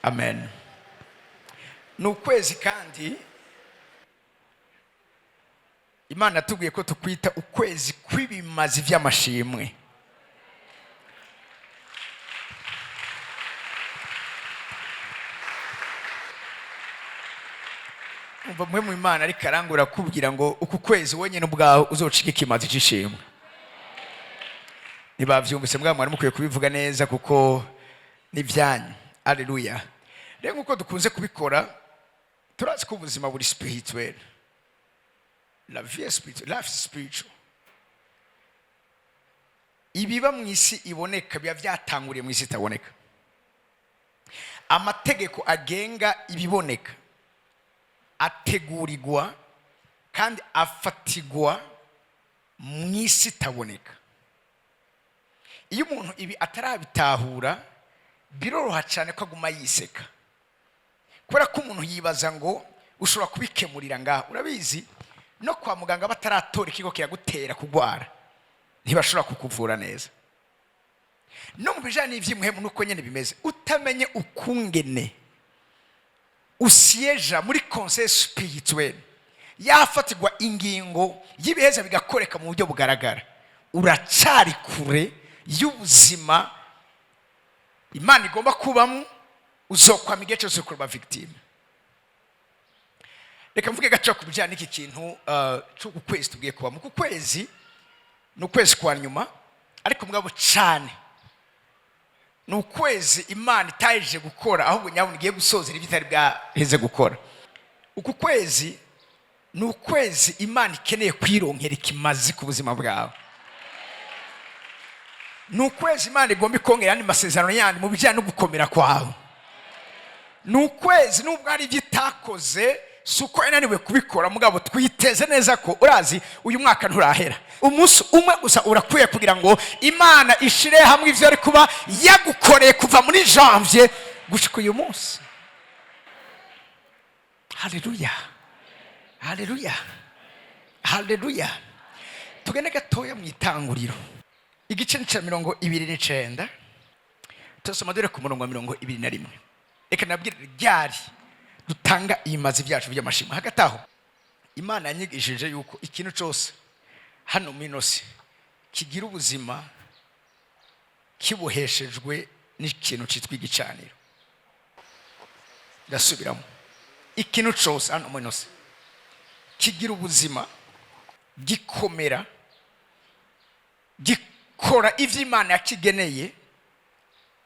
Amen. Ni ukwezi kandi Imana yatubwiye ko tukwita ukwezi kw'ibimazi by'amashimwe. Umva mwe mu Imana ariko arangura kubwira ngo uku kwezi wenyine ubwawe uzocika ikimazi cy'ishimwe. Ntibavyumvise mbwa mwari mukwiye kubivuga neza kuko ni byanyu. Haleluya. Rero nkuko dukunze kubikora, turazi ko ubuzima buri spirituel. La vie est spirituelle, life is spiritual. Ibiba mu isi iboneka biba byatanguriye mu isi itaboneka. Amategeko agenga ibiboneka ategurirwa kandi afatigwa mu isi itaboneka. Iyo umuntu ibi atarabitahura biroroha cyane ko aguma yiseka, kubera ko umuntu yibaza ngo ushobora kubikemurira ngaho. Urabizi no kwa muganga bataratora ikigo kiragutera kugwara ntibashobora kukuvura neza. No mu bijanye n'ivy'impwemu nuko nyene bimeze, utamenye ukungene usieja muri conseil spirituel yafatirwa ingingo y'ibiheza bigakoreka mu buryo bugaragara, uracari kure y'ubuzima Imana igomba kubamo, uzokwama igihe cyose kuba victime. Reka mvuge gato ku bijyanye n'iki kintu cy'uku kwezi tugiye kubamo. Uku kwezi ni ukwezi kwa nyuma, ariko mugabo cyane ni ukwezi Imana itahije gukora, ahubwo nyabuna igiye gusozera ibyo itari bwaheze gukora. Uku kwezi ni ukwezi Imana ikeneye kwironkera ikimazi ku buzima bwawe. Ni ukwezi Imana igomba ikongera andi masezerano yandi mu bijyanye no gukomera kwawe. Ni ukwezi nubwo hari ibyo itakoze, si uko yananiwe kubikora, mugabo twiteze neza ko urazi uyu mwaka nturahera. Umunsi umwe gusa urakwiye kugira ngo Imana ishire hamwe ivyo ari kuba yagukoreye kuva muri janvier gushika uyu munsi. Haleluya, haleluya, haleluya. Tugende gatoya mu itanguriro, igice cya 29, turasoma dore ku murongo wa 21. Reka nabwire ryari dutanga ibimazi byacu by'amashimwe. Hagati aho Imana yanyigishije yuko ikintu cyose hano mu ino si kigira ubuzima kiboheshejwe n'ikintu cyitwa igicaniro. Ndasubiramo, ikintu cyose hano mu ino si kigira ubuzima, gikomera, gikora ivyo Imana yakigeneye,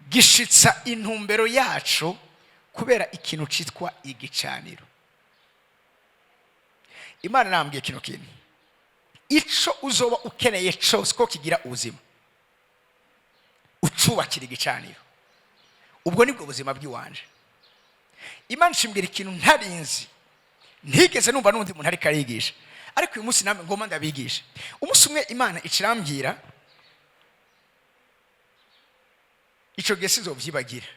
gishitsa intumbero yacu kubera ikintu cyitwa igicaniro. Imana nambwiye kino kintu, ico uzoba ukeneye cyose ko kigira ubuzima ucubakira igicaniro, ubwo nibwo buzima bw'iwanje. Imana ishimbwira ikintu ntarinzi, ntigeze numva n'undi muntu ariko arigisha, ariko uyu munsi namwe ngomba ndabigisha. Umunsi umwe Imana icirambwira, ico gihe sinzovyibagira,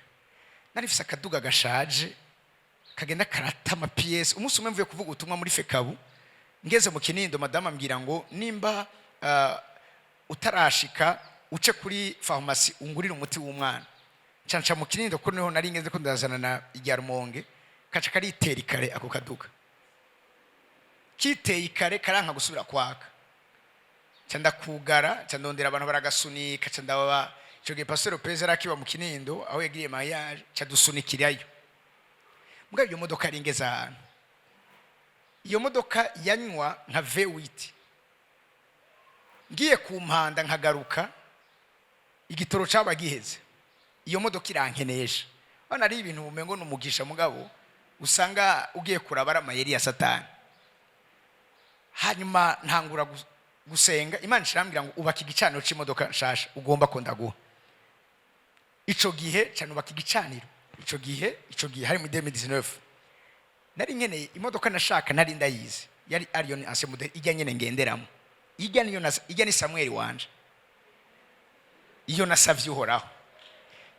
nari mfise akaduga gashaje kagenda karata ama pièces. Umunsi umwe mvuye kuvuga ubutumwa muri Fekabu, ngeze mu Kinindo, madame ambwira ngo nimba utarashika uce kuri farumasi ungurire umuti w'umwana. Nca mu Kinindo ko niho nari ngeze ko ndazana na Rumonge, kaca karitera ikare ako kaduga, kiteye ikare karanka gusubira kwaka. Nca ndakugara, nca ndondera abantu baragasunika, nca ndababa. Ico gihe Pasteur Lopez arakiba mu Kinindo aho yagiriye mariage, nca dusunikirayo. Mugabo iyo modoka yari ingeze ahantu, iyo modoka yanywa nka V8, ngiye ku mpanda nkagaruka igitoro caba giheze, iyo modoka irankenesha. Bana ari ibintu umengo numugisha, mugabo usanga ugiye kuraba ari amayeri ya Satani. Hanyuma ntangura gusenga, Imana irambwira ngo ubaka igicaniro c'imodoka nshasha ugomba ko ndaguha. Ico gihe ca nubaka igicaniro, ico gihe hari muri 2019, nari nkeneye imodoka nashaka, nari ndayizi, yari Arion ancien modèle, ijya nyene ngenderamo, ijya niyo ijya ni Samuel wanje, iyo nasavye Uhoraho.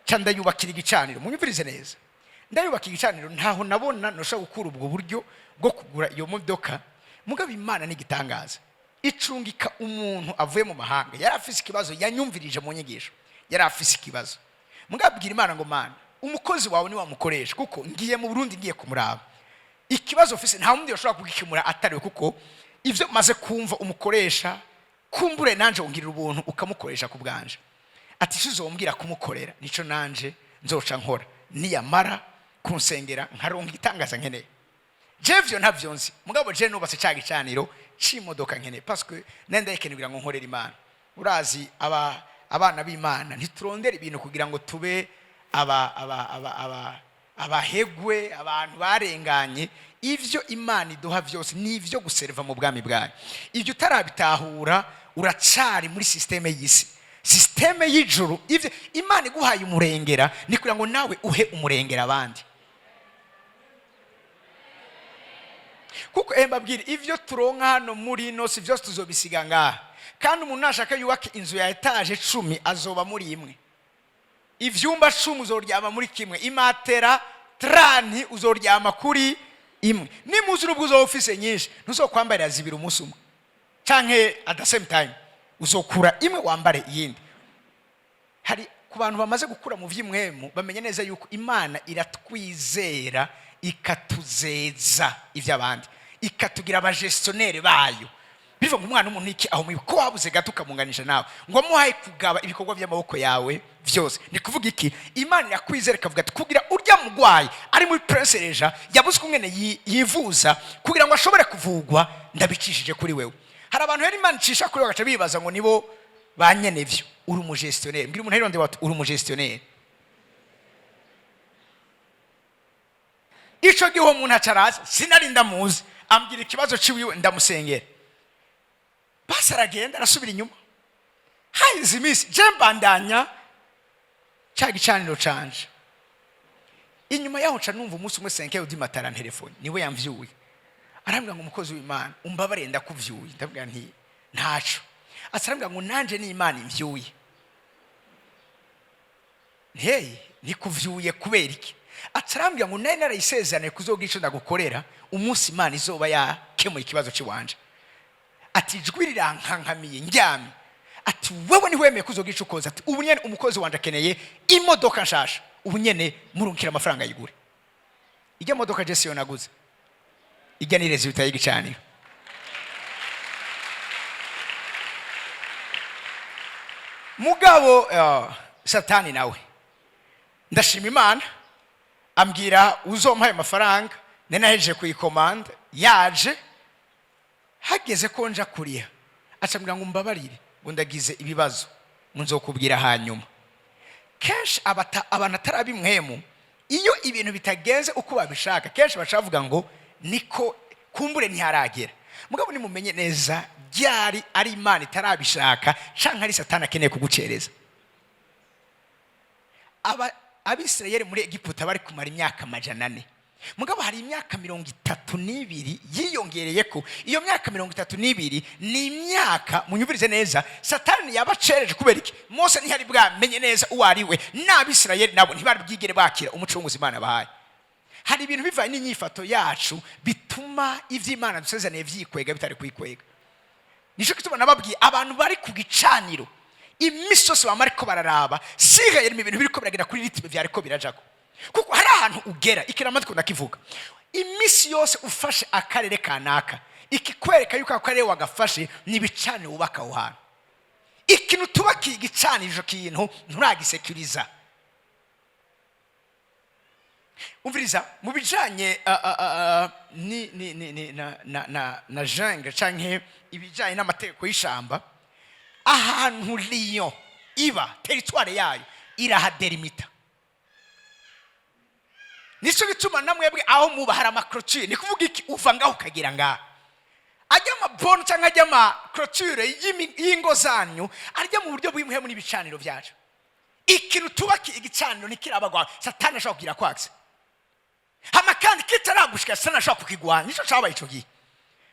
Ca ndayubakira igicaniro. Munyumvirize neza, ndayubaka igicaniro, ntaho nabona noshobora gukura ubwo buryo bwo kugura iyo modoka. Mugabo Imana ni igitangaza, icungika umuntu avuye mu mahanga yari afise ikibazo, yanyumvirije mu nyigisho, yari afise ikibazo. Mugabo abwira Imana ngo Mana, Umukozi wawe niwamukoresha, kuko ngiye mu Burundi, ngiye kumuraba. Ikibazo ufise nta wundi yoshobora kugikemura atariwe, kuko ibyo maze kumva umukoresha, kumbure nanje wongirira ubuntu ukamukoresha ku bwanje." Ati: "Icyo uzombwira kumukorera nico nanje nzoca nkora, niyamara kunsengera nkaronka igitangaza nkeneye." Jevyo ntavyo nzi, mugabo je nubatse ca gicaniro c'imodoka nkeneye, parce que nari ndayikeneye kugira ngo nkorere Imana. Urazi, aba abana b'Imana ntiturondera ibintu kugira ngo tube aba aba aba aba abahegwe, abantu barenganye. Ivyo Imana iduha vyose ni ivyo guserva mu bwami bwayo. Ibyo utarabitahura, uracari muri système y'isi. Système y'ijuru, ivyo Imana iguhaye umurengera ni kugira ngo nawe uhe umurengera abandi. Kuko mbabwire, ivyo turonka hano muri ino si vyose tuzobisiga ngaha. Kandi umuntu nashaka yubake inzu ya étage 10, azoba muri imwe. Ivyumba 10, uzoryama muri kimwe. Imatera 30, uzoryama kuri imwe. Nimuzi, nubwo uzoba ufise nyinshi, ntuzokwambarira zibiri umunsi umwe canke at the same time. Uzokura imwe wambare iyindi. Hari ku bantu bamaze gukura mu vy'impwemu, bamenya neza yuko Imana iratwizera, ikatuzeza iby'abandi, ikatugira aba gestionnaires bayo. Bivuga ngo umwana w'umuntu iki aho ko wabuze gato ukamunganisha nawe, ngo amuhaye kugaba ibikorwa by'amaboko yawe byose? Ni kuvuga iki? Imana irakwizera, ikavuga ati: "Kugira urya mugwayi ari muri Prince Régent yabuze ukungene yivuza kugira ngo ashobore kuvugwa, ndabicishije kuri wewe." Hari abantu rero Imana icisha kuri we, bagaca bibaza ngo nibo ba nyene vyo. Uri umu gestionnaire. Mbwira umuntu rero wati: "Uri umu gestionnaire." Ico gihe uwo muntu acaraza, sinari ndamuzi, ambwira ikibazo ciwiwe, ndamusengera. Basi aragenda, arasubira inyuma. Haheze iminsi, je mbandanya ca gicaniro canje. Inyuma yaho nca numva umunsi umwe 5 heures du matin telefone, niwe yamvyuye, arambwira ngo: "Umukozi w'Imana, umbabariye ndakuvyuye." Ndabwira nti: "Ntaco." Aca arambwira ngo: "Nanje ni Imana imvyuye." Hey, nikuvyuye kubera iki? Aca arambwira ngo: "Nari narayisezeraniye kuzogira ico ndagukorera umunsi Imana izoba yakemuye ikibazo ciwanje." Ati: "Ijwi rirankankamiye ndyamye." Ati: "Wewe ntiwemeye kuzogira ico ukoze." Ati: "Ubu nyene umukozi wanje akeneye imodoka nshasha, ubu nyene murungikira amafaranga ayigure." Ijya modoka je siyo naguze, ijya ni résultat y'igicaniro. Mugabo Satani nawe, ndashima Imana, ambwira uzompaye amafaranga. Nari nahejeje kuyikomanda, yaje, hageze ko nja kuriha, acambwira ngo: "Mbabarire," ngo, "ndagize ibibazo," ngo, "nzokubwira hanyuma." Kenshi abantu atari ab'impwemu, iyo ibintu bitagenze uko babishaka, kenshi baca bavuga ngo niko kumbure ntiharagera. Mugabo nimumenye neza ryari ari Imana itarabishaka canke ari Satani akeneye kugucereza. Aba Abisirayeli muri Egiputa bari kumara imyaka 400, mugabo hari imyaka 32 yiyongereye ko. Iyo myaka 32 ni imyaka, munyumvirize neza, Satani yabacereje. Kubera iki? Mose ntiyari bwamenye neza uwo ari we, n'Abisirayeli nabo ntibari bwigere bakira umucunguzi Imana bahaye. Hari ibintu bivanye n'inyifato yacu bituma iby'Imana dusezeraniye vyikwega bitari kwikwega. Nicyo gituma nababwiye, abantu bari ku gicaniro iminsi yose bama ariko bararaba sigaye mu bintu biriko biragenda kuri rythme vyariko birajako, kuko hari ahantu ugera ikirama ndakivuga. Iminsi yose ufashe akarere kanaka, ikikwereka yuko ako karere wagafashe ni ibicaniro wubaka aho hantu. Ikintu tubakiye igicaniro, ico kintu nturagisekuriza. Umviriza, mu bijanye ni, ni, na jungle canke ibijanye n'amategeko y'ishamba, ahantu lion iba, territoire yayo irahaderimita. Nicyo gituma namwebwe aho muba hari ama clôtures. Ni kuvuga iki? Uva ngaho ukagira ngaha. Ajya ama bornes cyangwa ajya ama clôtures y'ingo zanyu, arya mu buryo bw'impwemu n'ibicaniro byacu. Ikintu tubakiye igicaniro ntikirabagwa, Satani ashobora kugira kwakse hama kandi kitaragushika, Satani ashobora kukigwanya. Nicyo cabaye ico gihe.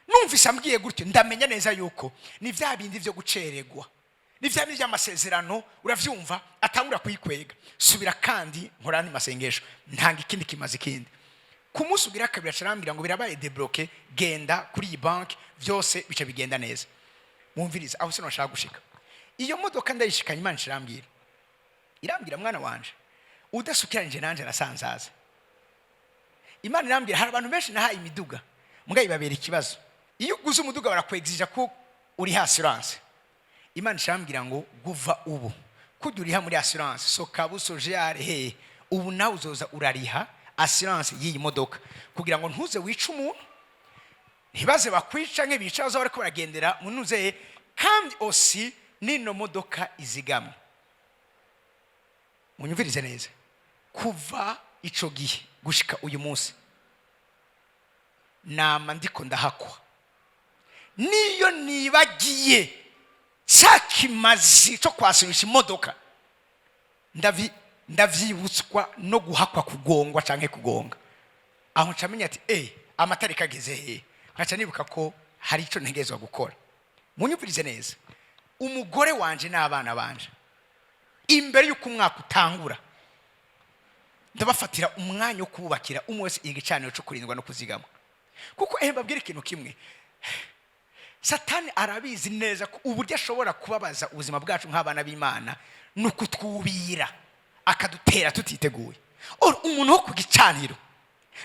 Numvise ambwiye gutyo, ndamenya neza yuko ni vya bindi vyo guceregwa, ni vya bindi by'amasezerano, uravyumva, atangura kuyikwega. Subira kandi nkora andi masengesho, ntanga ikindi kimaze ikindi. Ku munsi ugira kabiri aca arambwira ngo: "Birabaye débloqué, genda kuri iyi banki." Byose bica bigenda neza. Mwumvirize, aho sinashaka gushika. Iyo modoka ndayishikanye, Imana irambwira, "Mwana wanje, Udasukiranije nanje arasanzaza. Imana irambwira, hari abantu benshi nahaye imiduga, mbwa ibabera ikibazo. Iyo uguze umuduga, barakwegizija ko uri assurance. Imana ishambwira ngo guva ubu kujya uriha muri assurance sokabu, sojare, hehe, ubu nawe uzoza urariha assurance y'iyi modoka, kugira ngo ntuze wice umuntu, ntibaze bakwica nk'ibica baza bariko baragendera munuzeye. Kandi aussi nino modoka izigamwe. Munyumvirize neza, kuva ico gihe gushika uyu munsi, nama ndiko ndahakwa. Niyo nibagiye cya kimazi cyo kwasurisha imodoka, ndavyibutswa no guhakwa kugongwa canke kugonga. Aho nca menya ati amatariki ageze hehe, nkaca nibuka ko hari ico ntegerezwa gukora. Munyumvirize neza, umugore wanje n'abana banje, imbere y'uko umwaka utangura, ndabafatira umwanya wo kububakira umwe wese igicaniro cyo kurindwa no kuzigama. Kuko mbabwire ikintu kimwe, Satani arabizi neza ko uburyo ashobora kubabaza ubuzima bwacu nk'abana b'Imana ni ukutwubira, akadutera tutiteguye. Or, umuntu wo ku gicaniro,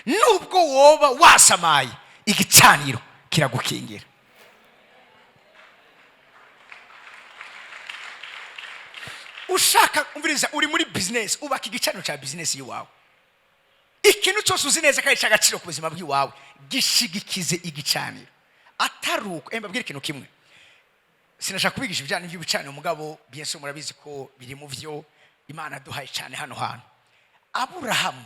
nubwo woba wasamaye, igicaniro kiragukingira. Ushaka, umviriza, uri muri business, ubaka igicaniro cya business y'iwawe. Ikintu cyose uzi neza ko ari icy'agaciro ku buzima bw'iwawe, gishigikize igicaniro. Atari uko, mbabwire ikintu kimwe, sinashaka kubigisha ibijyanye n'iby'ibicaniro, mugabo bien sûr murabizi ko biri mu byo Imana duhaye cyane hano hantu. Aburahamu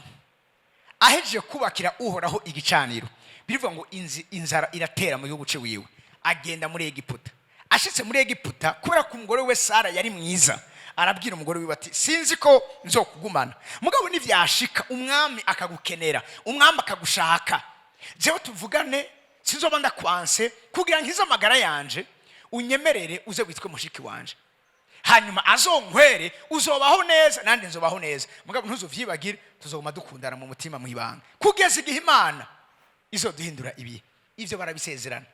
ahejeje kubakira Uhoraho igicaniro, birivuga ngo inzara iratera mu gihugu ciwiwe, agenda muri Egiputa. Ashitse muri Egiputa, kubera ko umugore we Sara yari mwiza, arabwira umugore wiwe ati: "Sinzi ko nzokugumana, mugabo nivyashika umwami akagukenera, umwami akagushaka, jewe tuvugane, sinzoba ndakwanse. Kugira nkize amagara yanje, unyemerere uze witwe mushiki wanje, hanyuma azonkwere, uzobaho neza nanjye nzobaho neza. Mugabo ntuzovyibagire, tuzoguma dukundana mu mutima, mu ibanga, kugeza igihe Imana izoduhindura ibihe." Ivyo barabisezerana.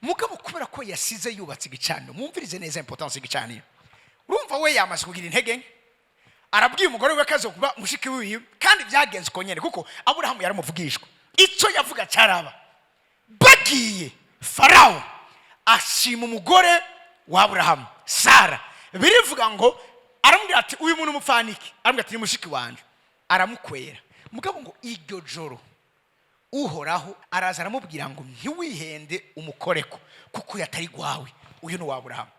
Mugabo kubera ko yasize yubatse igicaniro, mwumvirize neza importance y'igicaniro. Urumva, we yamaze kugira intege nke, arabwiye umugore we ko azokuba mushiki wiwe, kandi byagenze uko nyene, kuko Aburahamu yaramuvugishwa, icyo yavuga cyaraba. Bagiye, Farawo ashima umugore wa Aburahamu Sara. Birivuga ngo aramubwira ati: "Uyu muntu umupfaniki?" Aramubwira ati: "Ni mushiki wanje." Aramukwera. Mugabo ngo iryo joro Uhoraho araza aramubwira ngo: "Ntiwihende umukoreko, kuko uyu atari gwawe, uyu ni uwa Aburahamu.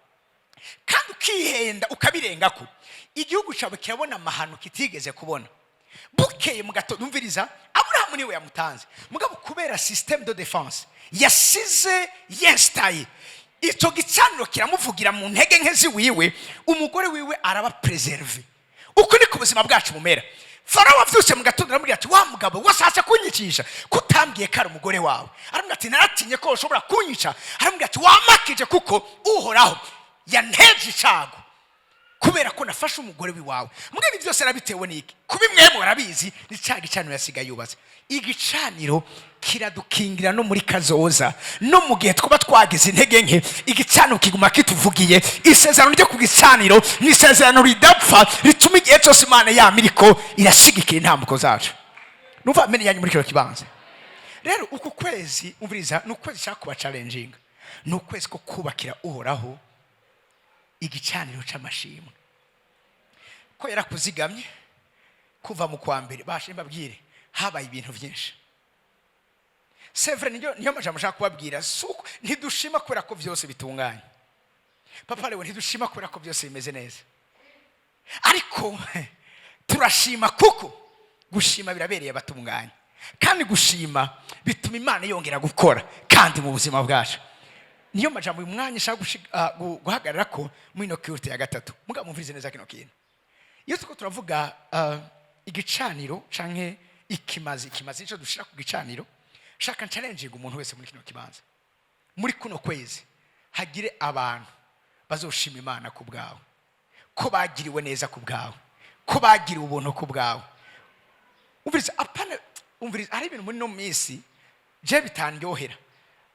Kandi ukihenda ukabirengako, igihugu cyawe kirabona amahano kitigeze kubona." Bukeye mu gatondo, umviriza, Aburahamu niwe yamutanze, mugabo kubera système de défense yasize yesitaye, icyo gicaniro kiramuvugira mu ntege nke ziwiwe, umugore wiwe araba préservé. Uko niko ubuzima bwacu bumera. Farawo avyutse mu gatondo, aramubwira ati: "Wa mugabo washatse kunyicisha, kutambwiye ko ari umugore wawe?" Aramubwira ati: "Naratinye ko ushobora kunyica." Aramubwira ati: "Wamakije, kuko Uhoraho yanteje icago kubera ko nafashe umugore w'iwawe." Mbwa ibi byose arabitewe n'iki? Kuba imwe barabizi, ni cya gicaniro yasigaye yubatse. Igicaniro kiradukingira no muri kazoza, no mu gihe twaba twagize intege nke, igicaniro kiguma kituvugiye. Isezerano ryo ku gicaniro ni isezerano ridapfa, rituma igihe cyose Imana yama iriko irashigikira intambuko zacu. Numva amene yanyu muri kino kibanza. Rero uku kwezi, umviriza, ni ukwezi nshaka kuba challenging, ni ukwezi ko kubakira Uhoraho igicaniro c'amashimwe, ko yarakuzigamye kuva mu kwa mbere. Bashe mbabwire, habaye ibintu byinshi, c'est vrai. Niyo majambo nshaka kubabwira. Suko ntidushima kubera ko byose bitunganye, papa lewe, ntidushima kubera ko byose bimeze neza, ariko turashima kuko gushima birabereye abatunganye, kandi gushima bituma Imana yongera gukora kandi mu buzima bwacu. Niyo majambo uyu mwanya nshaka guhagarara ko muri ino culte ya gatatu. Mugabo mumvirize neza kino kintu. Iyo turiko turavuga igicaniro canke ikimazi, ikimazi nico dushira ku gicaniro. Shaka nchallenginga umuntu wese muri kino kibanza, muri kuno kwezi hagire abantu bazoshima Imana ku bwawe, ko bagiriwe neza ku bwawe, ko bagiriwe ubuntu ku bwawe. Umviriza, apana, umviriza, hari ibintu muri no minsi je bitandyohera.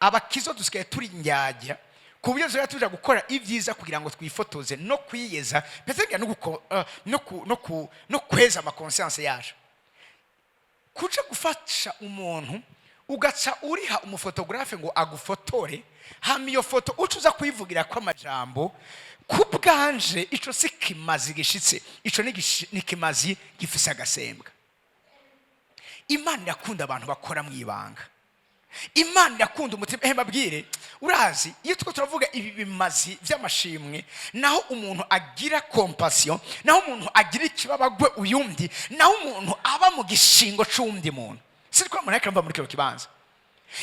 Abakizo dusigaye turi njyajya. Ku buryo tuba tuja gukora ibyiza kugira ngo twifotoze no kwiyeza, mbese no kweza ama conscience yacu. Kuja gufasha umuntu, ugaca uriha umu photographe ngo agufotore, hama iyo foto uca uza kuyivugira ko amajambo, ku bwanje ico si kimazi gishitse, ico ni kimazi gifise agasembwa. Imana irakunda abantu bakora mu ibanga. Imana irakunda umutima. Ehe, mbabwire, urazi iyo turiko turavuga ibi bimazi by'amashimwe, naho umuntu agira compassion, naho umuntu agira ikibabagwe uyundi, naho umuntu aba mu gishingo c'uwundi muntu. Siriko umuntu ariko muri kino kibanza.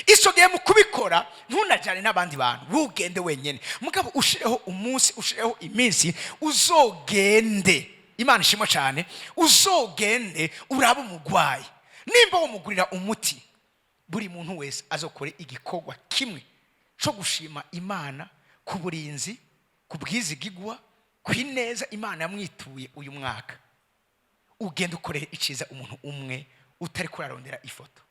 Ico gihe mu kubikora, ntunajyane n'abandi bantu, wugende wenyine, mugabo ushireho umunsi, ushireho iminsi, uzogende. Imana ishimwe cyane. Uzogende urabe umugwayi, nimba wamugurira umuti. Buri muntu wese azokore igikorwa kimwe cyo gushima Imana ku burinzi, ku bwizigigwa, ku ineza Imana yamwituye uyu mwaka. Ugende ukorere iciza umuntu umwe, utari kurarondera ifoto,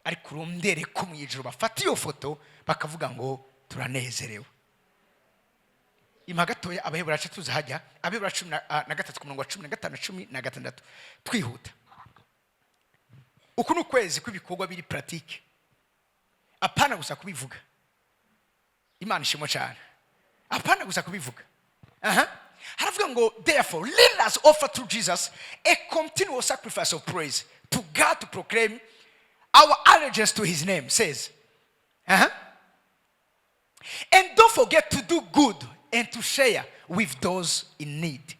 ariko urondere ko mu ijoro bafata iyo foto bakavuga ngo turanezerewe. Ima gatoya Abahebura, tuza hajya Abahebura 13 ku murongo wa 15, 16, twihuta. Uku ni ukwezi kw'ibikorwa biri pratique, apana gusa kubivuga. Imana ishimwe cyane. Apana gusa kubivuga. Aha haravuga ngo: "Therefore let us offer through Jesus a continual sacrifice of praise to God, to proclaim our allegiance to his name," says. Aha. "And don't forget to do good and to share with those in need."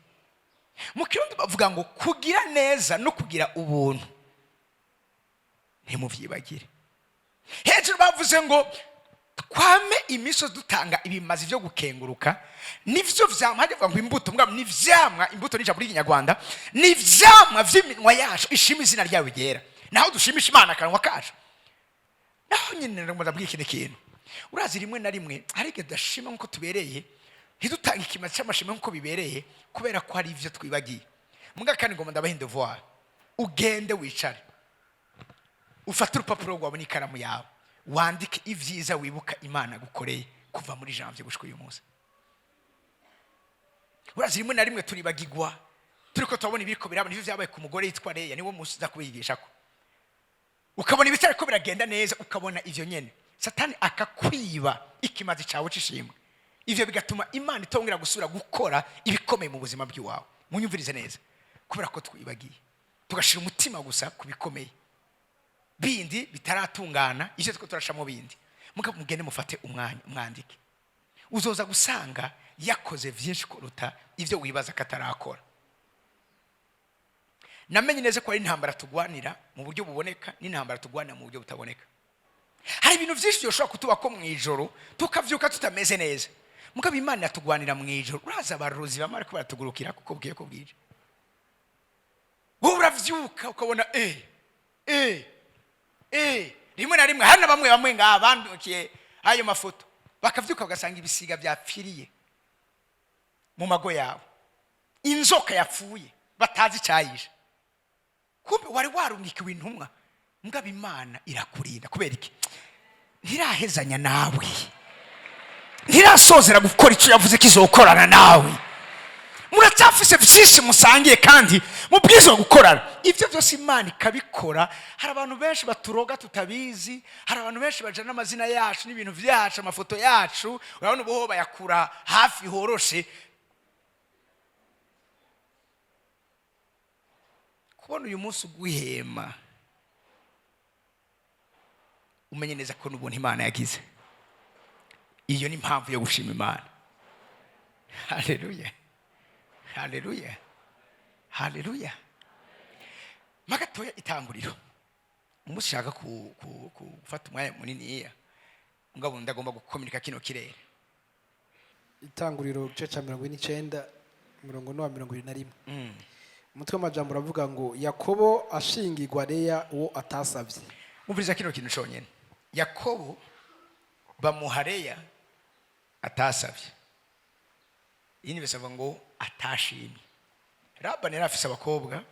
Mu Kirundi bavuga ngo kugira neza no kugira ubuntu ntimubyibagire. Hejuru bavuze ngo twame imisozi dutanga ibimazi byo gukenguruka, nivyo vyamwa. Hajya ngo imbuto, mbwa ni vyamwa. Imbuto ni ijambo ry'Ikinyarwanda, ni vyamwa vy'iminwa yacu ishima izina ryawe ryera. Naho dushimisha Imana akanwa kacu, naho nyine ndabwira ikindi kintu. Urazi, rimwe na rimwe hari igihe tudashima nk'uko tubereye, ntidutange ikimazi cy'amashimwe nk'uko bibereye, kubera ko hari ibyo twibagiye. Mbwa kandi ngomba ndabaha devoir: ugende wicare, ufate urupapuro rwawe n'ikaramu yawe, wandike ibyiza wibuka Imana gukoreye kuva muri janvier gushika uyu munsi. Urazi, rimwe na rimwe turibagigwa turiko turabona ibiriko biraba. Nivyo vyabaye ku mugore yitwa Leya, niwo munsi uza kubigisha ko ukabona ibitariko biragenda neza, ukabona ivyo nyene, Satani akakwiba ikimazi cawe c'ishimwe. Ivyo bigatuma Imana itongera gusubira gukora ibikomeye mu buzima bw'iwawe. Munyumvirize neza: kubera ko twibagiye, tugashira umutima gusa ku bikomeye bindi bitaratungana, ivyo two turashamo bindi. Mugabo mugende mufate umwanya mwandike, uzoza gusanga yakoze vyinshi kuruta ivyo wibaza ko atarakora. Namenye neza ko ari intambara tugwanira mu buryo buboneka n'intambara tugwanira mu buryo butaboneka. Hari ibintu byinshi byoshobora kutuba ko mu ijoro tukavyuka tutameze neza, mugabo Imana iratugwanira mu ijoro. Uraza abarozi bamwe ariko baratugurukira kuko bwiye ko bwije, wowe uravyuka ukabona rimwe na rimwe hari na bamwe bamwe ngaha bandukiye ayo mafoto, bakavyuka bagasanga ibisiga byapfiriye mu mago yawe, inzoka yapfuye batazi icyayishe. Kumbe wari warungikiwe intumwa. Mugabo Imana irakurinda. Kubera iki? Ntirahezanya nawe, ntirasozera gukora icyo yavuze kizokorana nawe. Muracyafise byinshi musangiye kandi mubwirizwa gukorana. Ibyo byose Imana ikabikora. Hari abantu benshi baturoga tutabizi, hari abantu benshi bajana amazina yacu n'ibintu byacu, amafoto yacu. Urabona ubu ho bayakura hafi horoshe. Kubona uyu munsi uguhema, umenye neza ko n'ubuntu Imana yagize. Iyo ni impamvu yo gushima Imana. Haleluya, haleluya, haleluya. Magatoya itanguriro. Umunsi ushaka gufata umwanya muniniya, ngabo ndagomba gukominika kino kirere. Itanguriro, igice cya 49, umurongo ni wa 21. Umutwe w'amajambo uravuga ngo: "Yakobo ashingirwa Leya uwo atasabye." Umviriza kino kintu cyonyine: Yakobo bamuha Leya atasabye. Iyi ni bisaba ngo atashimye. Labani yari afise abakobwa,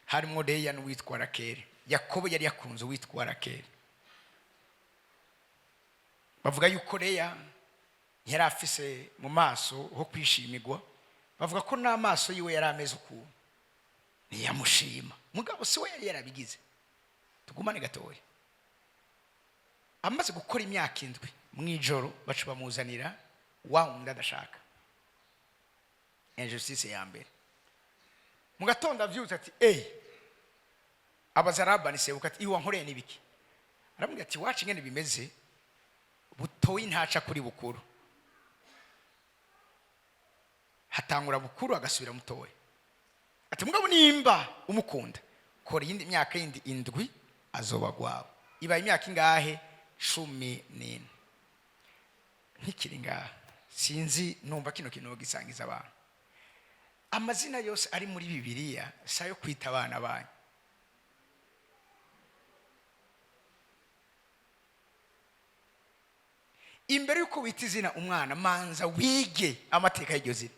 harimo Leya n'uwitwa Rakeli. Yakobo yari yakunze uwitwa Rakeli. Bavuga yuko Leya Ntiyari afise mu maso ho kwishimirwa. Bavuga ko n'amaso yiwe yari ameze ukuntu, ntiyamushima. Mugabo si we yari yarabigize. Tugumane gatoya. Amaze gukora imyaka 7, mu ijoro baca bamuzanira wa wundi adashaka. Injustice ya mbere. Mu gatondo avyutse ati: "Eyi." Abaza Labani sebuka ati: "Iwa nkoreye n'ibiki?" Aramubwira ati: "Wacu ingene bimeze, butoyi ntaca kuri bukuru, hatangura bukuru agasubira mutoya." Ati: "Mugabo nimba umukunda, kora iyindi myaka yindi 7, azoba gwawe." Ibaye imyaka ingahe? 14. Ntikiri ngaha, sinzi, numva kino kintu gisangiza abantu. Amazina yose ari muri Bibiliya si ayo kwita abana banyu. Imbere y'uko wita izina umwana, manza wige amateka y'iryo zina.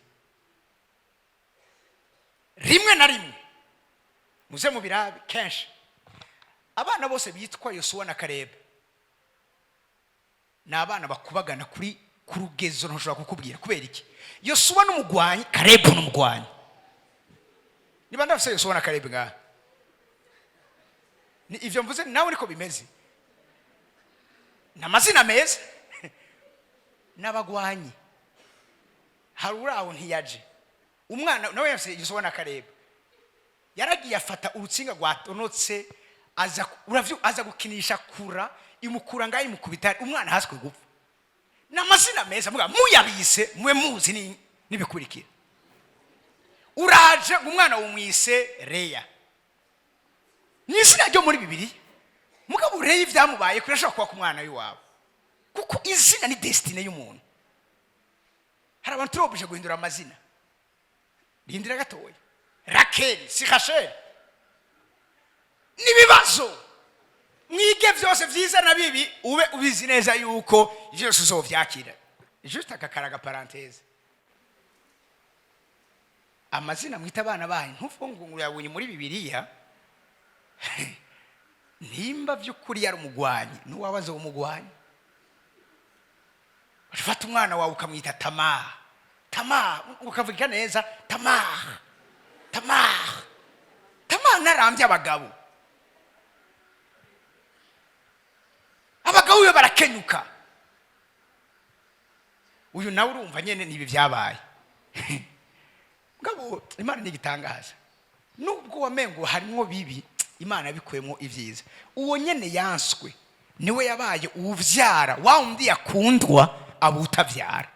Rimwe na rimwe muze mu birabe, kenshi abana bose bitwa Yosuwa na Kareba ni abana bakubagana kuri ku rugezo ntushobora kukubwira. Kubera iki? Yosuwa n'umugwanyi, Karebu n'umugwanyi. Niba ndafise Yosuwa na Karebu ngaha, ni ivyo mvuze, nawe niko bimeze. Ni amazina meza n'abagwanyi. Hari uraho ntiyaje umwana nawe yafise Yosuwa na Karebu, yaragiye afata urutsinga rwatonotse, aza uravyo, aza gukinisha kura imukura ngaho, imukubita umwana haswe gupfa. Ni amazina meza, muga muyabise mube muzi n'ibikurikira. Uraje ngo umwana wumwise Reya, ni izina ryo muri Bibiliya. Mugabo Reya ibyamubaye kurashobora kuba ku mwana w'iwawe, kuko izina ni destinée y'umuntu. Hari abantu turobuje guhindura amazina. Rindira gatoya. Rakeli si Rasheli. N'ibibazo mwige byose, byiza na bibi, ube ubizi neza yuko byose uzovyakira. Juste aka karaga parenthèse. Amazina mwita abana banyu, ntuvuge ngo uyabonye muri Bibiliya. Nimba by'ukuri yari umugwanyi, n'uwawe azoba umugwanyi. Ufata umwana wawe ukamwita Tamara, Tamara ukavuga neza, Tamara, Tamara, Tamara, narambye abagabo. Abagabo iyo barakenyuka. Uyu nawe urumva nyene nibi byabaye. Ngabo Imana ni igitangaza. Nubwo wamengo harimwo bibi, Imana yabikuyemo ibyiza. Uwo nyene yanswe niwe yabaye uwuvyara wa wundi yakundwa aba utavyara.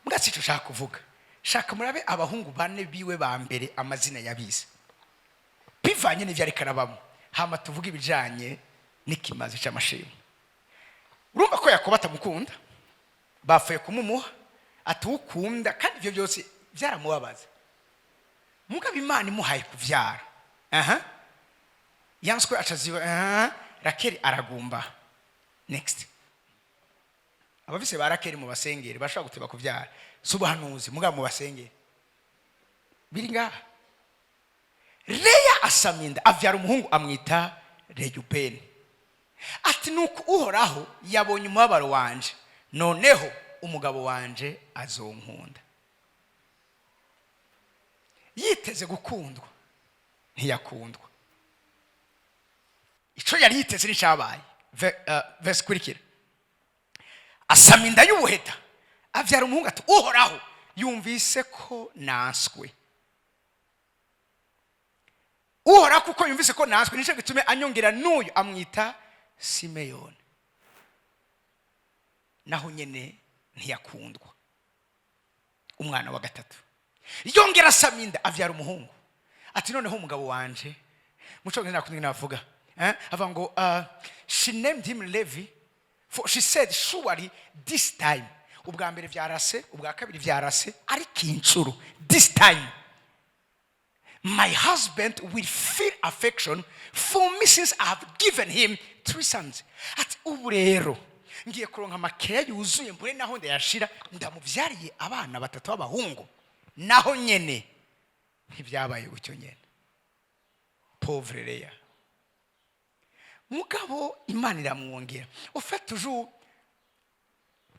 Mbwa ico ushaka kuvuga, shaka murabe abahungu bane biwe ba mbere, amazina yabize bivanye n'ivyo ariko arabamo. Hama tuvuge ibijanye n'ikimazi c'amashimwe. Urumva ko Yakobo atamukunda, bapfuye kumumuha atuwukunda, kandi ivyo byose byaramubabaza. Mugabo Imana imuhaye kuvyara, aha yanswe acaziba, aha Rakeli aragumba. Next, abafise ba Rakeli mu basengeri bashobora guteba kuvyara. Si ubuhanuzi, mugabo mu basengeri biri ngaha. Leya asama inda, avyara umuhungu, amwita Reyubeni. Ati: "Nuko Uhoraho yabonye umubabaro wanje, noneho umugabo wanje azonkunda." Yiteze gukundwa, ntiyakundwa. Ico yari yiteze nticyabaye. Verse ikurikira: asama inda y'ubuheta, avyara umuhungu. Ati: "Uhoraho yumvise ko nanswe. Uhoraho kuko yumvise ko nanswe, nicyo gitume anyongera n'uyu." Amwita Simeyoni. Naho nyene ntiyakundwa. Umwana wa gatatu yongera asama inda, avyara umuhungu. Ati: "Noneho umugabo wanje." Mu cyongereza nakundi navuga, eh? Avuga ngo she named him Levi, for she said, "Surely this time." Ubwa mbere vyarase, ubwa kabiri vyarase, ariko inshuro, "This time my husband will feel affection for me, since I have given him three sons." Ati: "Ubu rero ngiye kuronka amakeya yuzuye, mbure naho ndayashira, ndamuvyariye abana batatu b'abahungu." Naho nyene ntibyabaye gutyo nyene. Pauvre Leya. Mugabo Imana iramwongera. Ufite toujours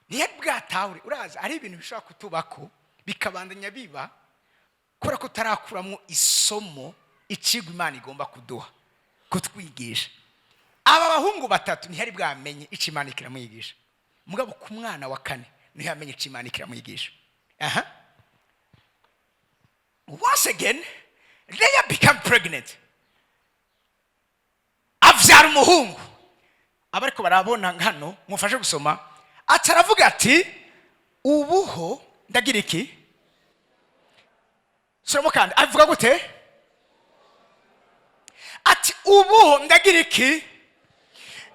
Ntiyari bwatahure. Uraza ari ibintu bishobora kutubako bikabandanya biba kubera ko tutarakuramo isomo, icigwa Imana igomba kuduha, kutwigisha. Aba bahungu batatu ntiyari bwamenye icyo Imana ikiramwigisha, mugabo ku mwana wa kane niho yamenye icyo Imana ikiramwigisha. Aha, once again Leah become pregnant, abyara umuhungu. Aba ariko barabona hano, mufashe gusoma. Ati, aravuga ati: "Ubuho ndagira iki?" Suramo kandi, avuga gute? Ati: "Ubuho ndagira iki?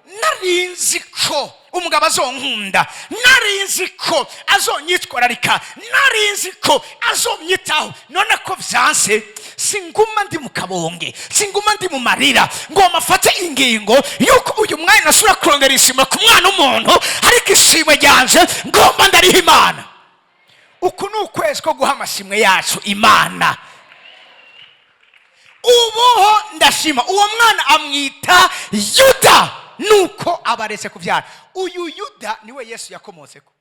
Nari nzi ko umugabo azonkunda, nari nzi ko azonyitwararika, nari nzi ko azomyitaho. None ko byanse, singuma ndi mu kabonge, singuma ndi mu marira, ngomba mfate ingingo yuko uyu mwanya nasubira kurongera ishimwe ku mwana w'umuntu, ariko ishimwe ryanje ngomba ndariha Imana." Uku ni ukwezi ko guha amashimwe yacu Imana. "Ubuho ndashima." Uwo mwana amwita Yuda. Nuko aba aretse kubyara. Uyu Yuda niwe Yesu yakomotseko.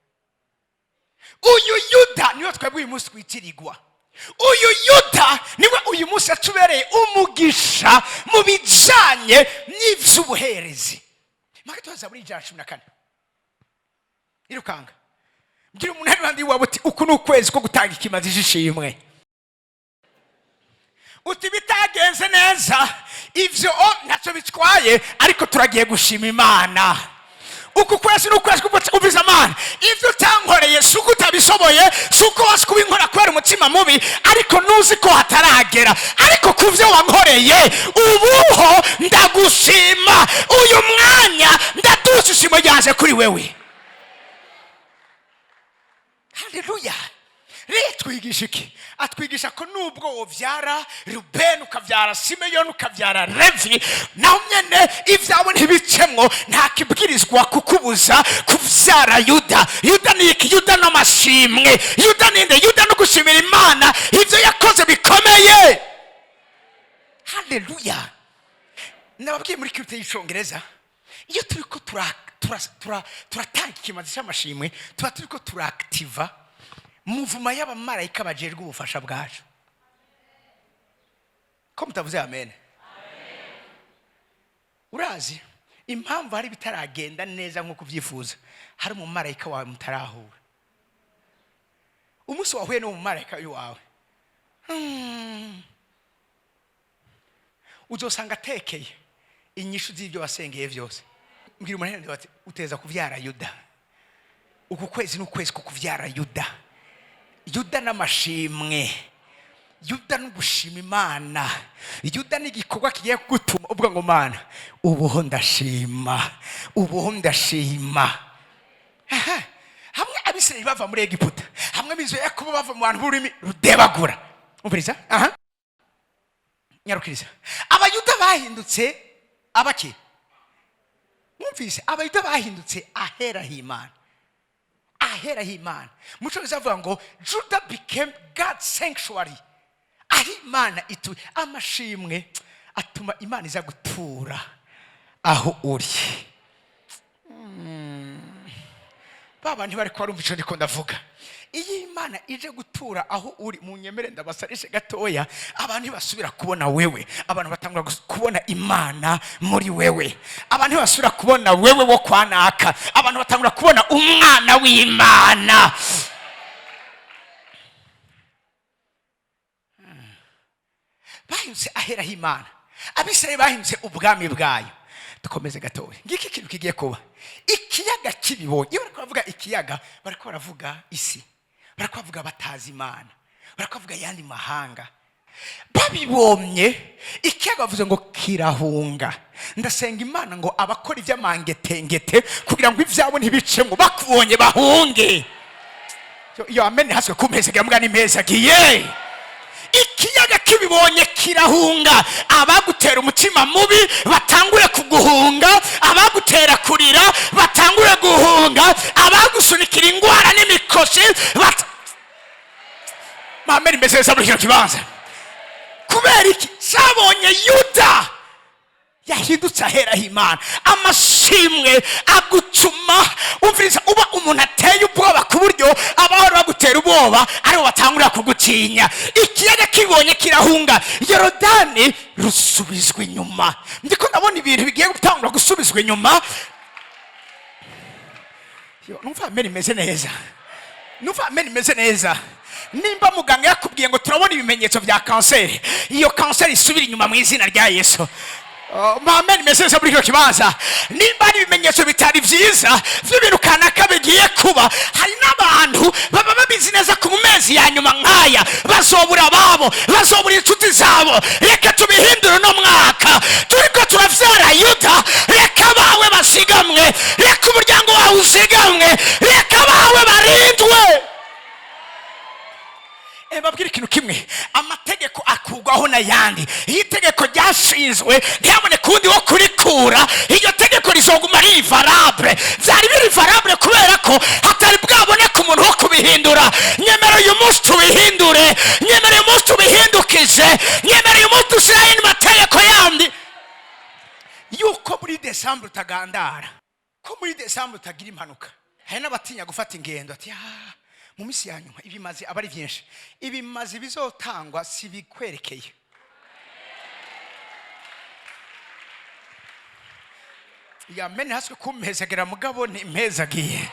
Uyu Yuda niwe twebwe uyu munsi twitirirwa. Uyu Yuda niwe uyu munsi yatubereye umugisha mu bijyanye n'iby'ubuherezi. Maka tubaza muri 114. Irukanga, mbwira umuntu ari iruhande iwawe uti: "Uku ni ukwezi ko gutanga ikimazi cy'ishimwe." Uti: "Bitagenze neza ibyo ntacyo bitwaye, ariko turagiye gushima Imana." Uku kwezi ni ukwezi kuvuza Amana. Ibyo utankoreye si uko utabishoboye, si uko wazi kubinkora kubera umutima mubi, ariko nuzi ko hataragera. Ariko ku byo wankoreye, ubuho ndagushima. Uyu mwanya ndaduza ishimo ryaje kuri wewe. Haleluya! Rero twigisha iki? Atwigisha ko nubwo wobyara Rubeni, ukabyara Simeyoni, ukabyara Levi, naho nyene ibyawe ntibicemwo, nta kibwirizwa kukubuza kubyara Yuda. Yuda ni iki? Yuda n'amashimwe. Yuda ninde? Yuda no gushimira Imana ibyo yakoze bikomeye. Haleluya! Nababwiye muri culte y'Icongereza, iyo turi ko turatanga ikimazi cy'amashimwe, tuba turi ko turakitiva mouvement y'abamarayika bajejwe ubufasha bwacu. Ko mutavuze amen? Urazi impamvu hari bitaragenda neza nk'uko ubyifuza? Hari umumarayika wawe mutarahura. Umunsi wahuye n'uwo mumarayika wawe, uzosanga atekeye inyishu z'ibyo wasengeye byose. Mbwira umuntu ati: "Uteza kubyara Yuda." Uku kwezi ni ukwezi ko kubyara Yuda. Yuda n'amashimwe, Yuda no gushima Imana, Yuda ni igikorwa kigiye kugutuma uvuga ngo: "Mana, ubuho ndashima, ubuho ndashima." Aha, hamwe Abisirayeli bava muri Egiputa, hamwe ab'inzu ya Yakobo bava mu bantu b'ururimi rudebagura. Umviriza aha, nyarukiriza. Abayuda bahindutse abaki? Mwumvise, Abayuda bahindutse ahera h'Imana, ahera h'Imana. Mu Cyongereza avuga ngo "Judah became God's sanctuary", aho Imana ituye. Amashimwe atuma Imana iza gutura aho uri. Ba bantu bari kubarumva icyo ndiko ndavuga. Iyo Imana ije gutura aho uri, mu nyemere ndabasarishe gatoya, abantu ntibasubira kubona wewe, abantu batangura kubona Imana muri wewe. Abantu ntibasubira kubona wewe wo kwa naka, abantu batangura kubona umwana w'Imana. Bahindutse aheraho Imana. Abisirayeli bahindutse ubwami bwayo. Dukomeze gatoya. Ngiki ikintu kigiye kuba. Ikiyaga kibibonye. Iyo bariko baravuga ikiyaga, bariko baravuga isi, bariko bavuga batazi Imana, bariko bavuga ayandi mahanga. Babibonye ikiyaga, bavuze ngo kirahunga. Ndasenga Imana ngo abakora iby'amangetengete kugira ngo ibyabo ntibicemo, bakubonye bahunge. Iyo amen haswe kumpezagira mbwa n'impezagiye. Ikiyaga kibibonye kirahunga. Abagutera umutima mubi batangure kuguhunga, abagutera kurira batangure guhunga, abagusunikira ingwara n'imikoshi mamere imeze neza muri kino kibanza. Kubera iki? Cyabonye Yuda. Yahindutse aheraho Imana. Amashimwe agutuma, umviriza, uba umuntu ateye ubwoba, ku buryo abahora bagutera ubwoba aribo batangurira kugutinya. Ikiyaga kibonye kirahunga, Yorodani rusubizwa inyuma. Ndiko ndabona ibintu bigiye gutangura gusubizwa inyuma. Yo, numva amen imeze neza, numva amen imeze neza. Nimba muganga yakubwiye ngo turabona ibimenyetso bya kanseri, iyo kanseri isubira inyuma mu izina rya Yesu. Oh, amen imeze neza muri kino kibanza. Nimba ari ibimenyetso bitari byiza by'ibintu kanaka bigiye kuba, hari n'abantu baba babizi neza ko mu mezi ya nyuma nk'aya bazobura ababo, bazobura inshuti zabo. Reka tubihindure uno mwaka turiko turavyara Yuda. Reka abawe basigamwe, reka umuryango wawe usigamwe, reka abawe barindwe. Babwire ikintu kimwe: amategeko akurwaho n'ayandi. Iyo itegeko ryashinzwe ntiyaboneke uwundi wo kurikura, iryo tegeko rizoguma riri valable. Byari biri valable kubera ko hatari bwaboneke umuntu wo kubihindura. Nyemera uyu munsi tubihindure, nyemera uyu munsi tubihindukize, nyemera uyu munsi dushyiraho andi mategeko yandi, yuko muri décembre utagandara, ko muri décembre utagira impanuka. Hari n'abatinya gufata ingendo, ati: "Ah, mu minsi ya nyuma ibimazi aba ari byinshi." Ibimazi bizotangwa si bikwerekeye. Yamene haswe kumpezagera, mugabo ntimpezagiye.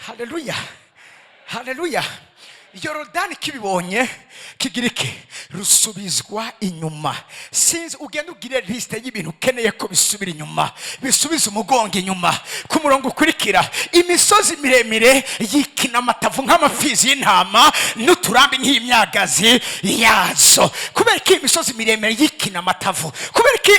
Haleluya, haleluya! Yorodani kibibonye kigira iki? Rusubizwa inyuma. Sinzi, ugenda ugire liste y'ibintu ukeneye ko bisubira inyuma, bisubiza umugongo inyuma. Ku murongo ukurikira: imisozi miremire yikina amatavu nk'amapfizi y'intama, n'uturambi nk'imyagazi yazo. Kubera ko iyi misozi miremire yikina amatavu, kubera ko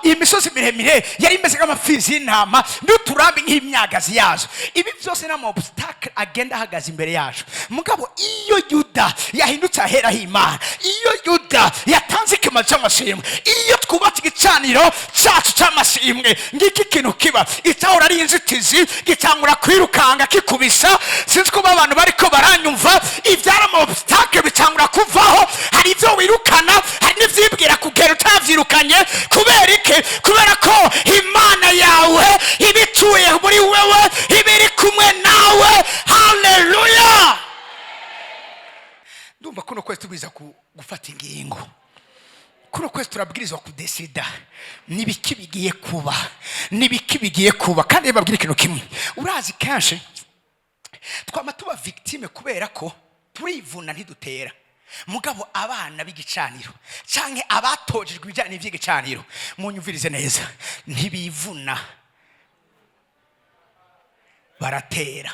iyi misozi miremire yari imeze nk'amapfizi y'intama n'uturambi nk'imyagazi yazo, ibi byose ni ama obstacle agenda ahagaze imbere yacu. Mugabo iyo Yuda yahindutse aheraho Imana, iyo Yuda yatanze ikimazi cy'amashimwe, iyo twubatse igicaniro cyacu cy'amashimwe, ngiki ikintu kiba icyahora ari inzitizi gitangura kwirukanga kikubisa. Sinzi kuba abantu bariko baranyumva. Ibyari ama obstacle bitangura kuvaho. Hari ibyo wirukana, hari n'ibyibwira kugera utabyirukanye. Kubera iki? Kubera ko Imana yawe iba ituye muri wewe, iba iri kumwe nawe. Haleluya! Ndumva kuno kwezi tubwiza gufata ingingo. Kuno kwezi turabwirizwa kudesida nibiki bigiye kuba, nibiki bigiye kuba. Kandi babwira ikintu kimwe: urazi, kenshi twama tuba victime kubera ko turivuna ntidutera. Mugabo abana b'igicaniro canke abatojejwe ibijyanye n'iby'igicaniro, munyumvirize neza, ntibivuna, baratera.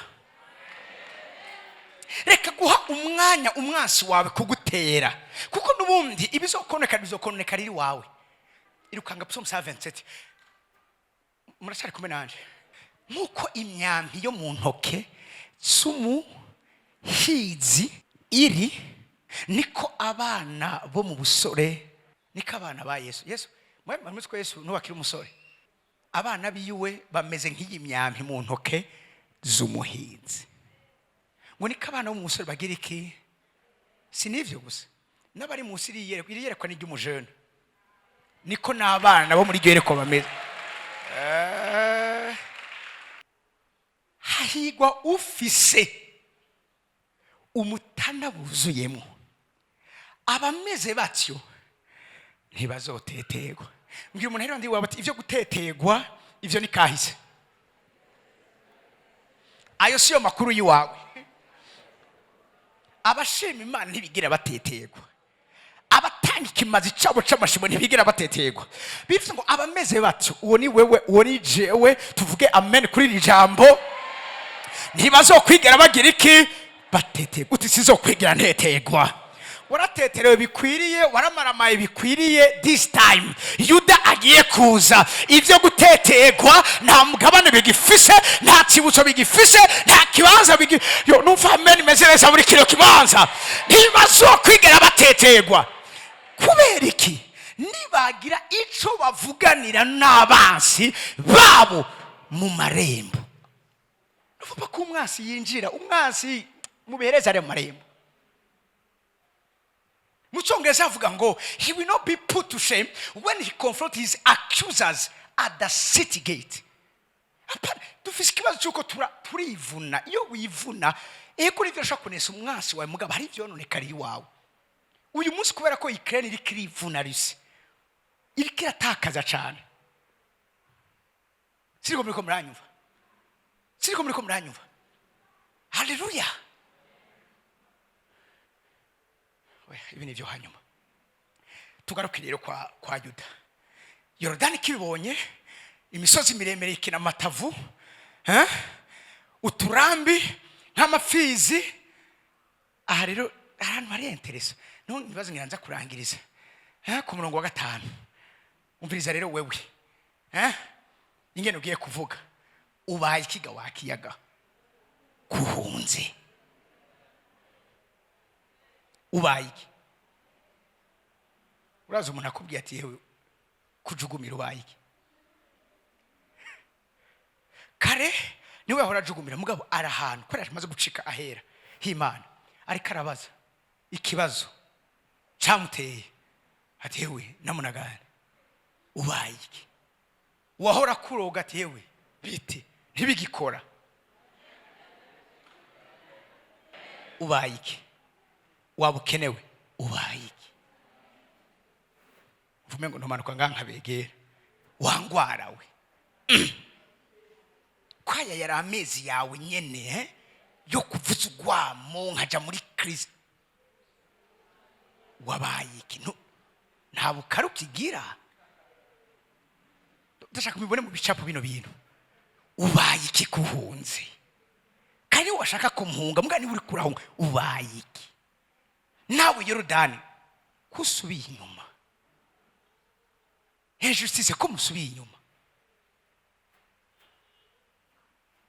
Reka guha umwanya umwansi wawe kugutera, kuko n'ubundi ibizokonekara bizokonekara iri wawe. Irukanga. Psalm 27. Muracyari kumwe nanje? Nk'uko imyambi yo mu ntoke z'umuhizi iri, niko abana bo mu busore, niko abana ba Yesu. Yesu, muzi ko Yesu n'uwakiri umusore, abana biwe bameze nk'iyi myambi mu ntoke z'umuhinzi. Ngo niko abana bo mu busore bagira iki? Si n'ivyo gusa, n'abari munsi iri yerekwa, iri yerekwa ni iry'umujene, niko n'abana bo muri iryo yerekwa bameze. Hahigwa ufise umutana wuzuyemo. Abameze batyo ntibazotetegwa. Mbwira umuntu rero ndi wawe ati: "Ibyo gutetegwa, ibyo ni kahise, ayo siyo makuru y'iwawe." Abashima Imana ntibigira batetegwa, abatanga ikimazi cyabo c'amashimo ntibigira batetegwa. Bivuze ngo abameze batyo, uwo ni wewe, uwo ni jewe. Tuvuge amen kuri iri jambo. Ntibazokwigera bagira iki? Batetegwa. Uti: "Sizokwigera ntetegwa." Warateterewe bikwiriye, waramaramaye bikwiriye. This time Yuda agiye kuza, ibyo gutetegwa nta mugabane bigifise, nta kibutso bigifise, nta kibanza bigi. Yo, numva amen imeze neza muri kino kibanza. Ntibazokwigera batetegwa. Kubera iki? Nibagira ico bavuganira n'abansi babo mu marembo. Nuvuga ko umwansi yinjira, umwansi mubihereza ari mu marembo. Mu Cyongereza avuga ngo "He will not be put to shame when he confronts his accusers at the city gate." Hapana, dufise ikibazo cy'uko turivuna. Iyo wivuna, ego, nivyo ashobora kunesa umwansi wawe, mugabo hari ivyononekara iwawe. Uyu munsi, kubera ko Ukraine iriko irivuna Russie, iriko iratakaza cane. Siriko muriko muranyumva? Siriko muriko muranyumva? Haleluya! Oya, ibi ni byo. Hanyuma tugaruke rero kwa Yuda. Yorodani kibibonye, imisozi miremire ikina amatavu, eh? Uturambi nk'amapfizi. Aha rero ahantu hari intéressant, niho ibibazo ngira nza kurangiriza, eh? Ku murongo wa 5. Umviriza rero wewe, eh? Ingene ugiye kuvuga: "Ubaye ikiga wa kiyaga kuhunze? Ubaye iki?" Uraza umuntu akubwiye ati: "Yewe, kujugumira, ubaye iki?" Kare niwe yahora ajugumira, mugabo ari ahantu kubera amaze gucika ahera h'Imana, ariko arabaza ikibazo cyamuteye ati: "Yewe, namunagane, ubaye iki?" Wahora akuroga ati: "Yewe, bite?" Ntibigikora. Ubaye iki? Waba ukenewe, ubaye iki? Mvume ngo ntumanuka ngaha nkabegera wangwara we. Kwaya yari amezi yawe nyene, eh? Yo kuvuza ugwamo nkaja muri crise. Wabaye iki? Nta bukare ukigira. Ndashaka mubibone mu bicapo bino bintu. Ubaye iki kuhunze? Kandi washaka kumuhunga, mbwa niba uri kurahunga, ubaye iki? Nawe Yorodani, kusubiye inyuma hejuru, size ko musubiye inyuma,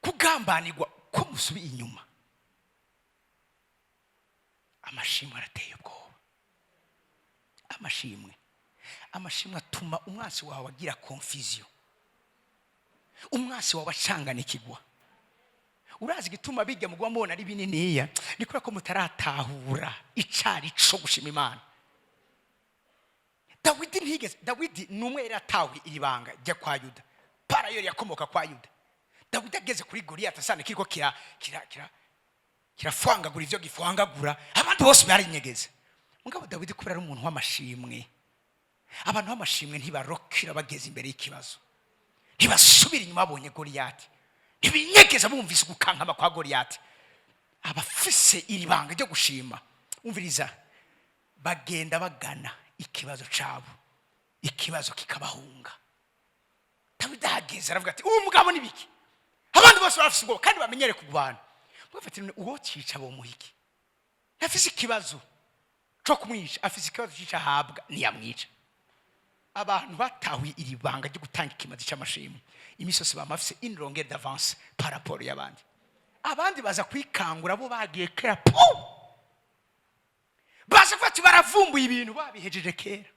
kugambanirwa ko musubiye inyuma. Amashimwe arateye ubwoba. Amashimwe atuma umwansi wawe agira confusion, umwansi wawe acanganikigwa. Urazi igituma bijya mu mubona ari bininiya? Ni kubera ko mutaratahura icari co gushima Imana. Dawidi ntiyigeze, Dawidi ni umwe yari atawe iri banga rya kwa Yuda, parayori yakomoka kwa Yuda. Dawidi ageze kuri Goliyati, asanga kiriko kira kira kira kirafwangagura ivyo gifwangagura, abandi bose barinyegeza. Mugabo Dawidi, kubera ari umuntu w'amashimwe, abantu b'amashimwe ntibarokira bageze imbere y'ikibazo, ntibasubira inyuma. Babonye Goliyati, ntibinyegeza. Bumvise ugukankama kwa Goliyati, abafise iri banga ryo gushima, umviriza, bagenda bagana ikibazo cabo, ikibazo kikabahunga. Dawidi ahageze aravuga ati: "Uwo mugabo ni biki?" Abandi bose barafise ubwoba kandi bamenyere kurwana. Mugafata uwo cica bomuha iki? Ntafise ikibazo co kumwica, afise ikibazo cica ahabwa ntiyamwica. Abantu batahuye iri banga ryo gutanga ikimazi c'amashimwe, imisi yose bama bafise une longueur d'avance par rapport y'abandi. Abandi baza kwikangura bo bagiye kera pu, baza kuba ati baravumbuye ibintu babihejeje kera.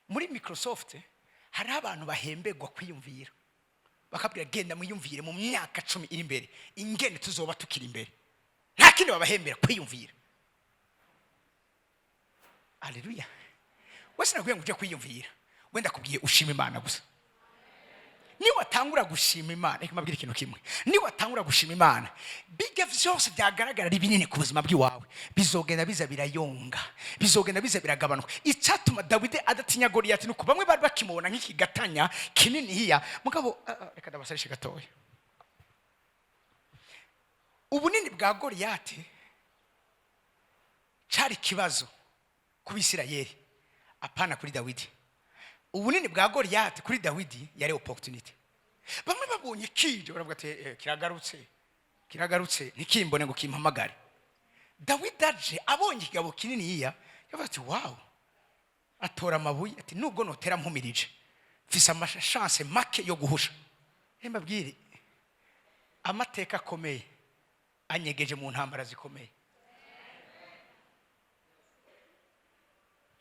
Muri Microsoft hariho abantu bahemberwa kwiyumvira, bakabwira: "Genda mwiyumvire mu myaka 10 iri imbere ingene tuzoba tukiri imbere." Nta kindi babahembera, kwiyumvira. Aleluya! Wese nakubwiye ngo uje kwiyumvira, wenda kubwiye ushima Imana gusa. Niwatangura gushima Imana, reka mbabwire ikintu kimwe: niwatangura gushima Imana, bijya vyose byagaragara ari binini ku buzima bw'iwawe bizogenda biza birayonga, bizogenda biza biragabanuka. Icyatuma Dawidi adatinya Goliyati nuko bamwe bari bakimubona nk'ikigatanya kinini hiya. Mugabo reka ndabasarishe gatoya. Ubunini bwa Goliyati cari ikibazo ku Bisirayeli, apana kuri Dawidi. Ubunini bwa Goliyati kuri Dawidi yari opportunity. Bamwe babonye kije baravuga ati: "Kiragarutse, kiragarutse, ntikimbone ngo kimpamagare." Dawidi aje abonye ikigabo kinini yiya, yavuga ati: "Wow." Atora amabuye ati: "Nubwo notera mpumirije, mfise ama chances make yo guhusha." Mbabwire, amateka akomeye anyegeje mu ntambara zikomeye.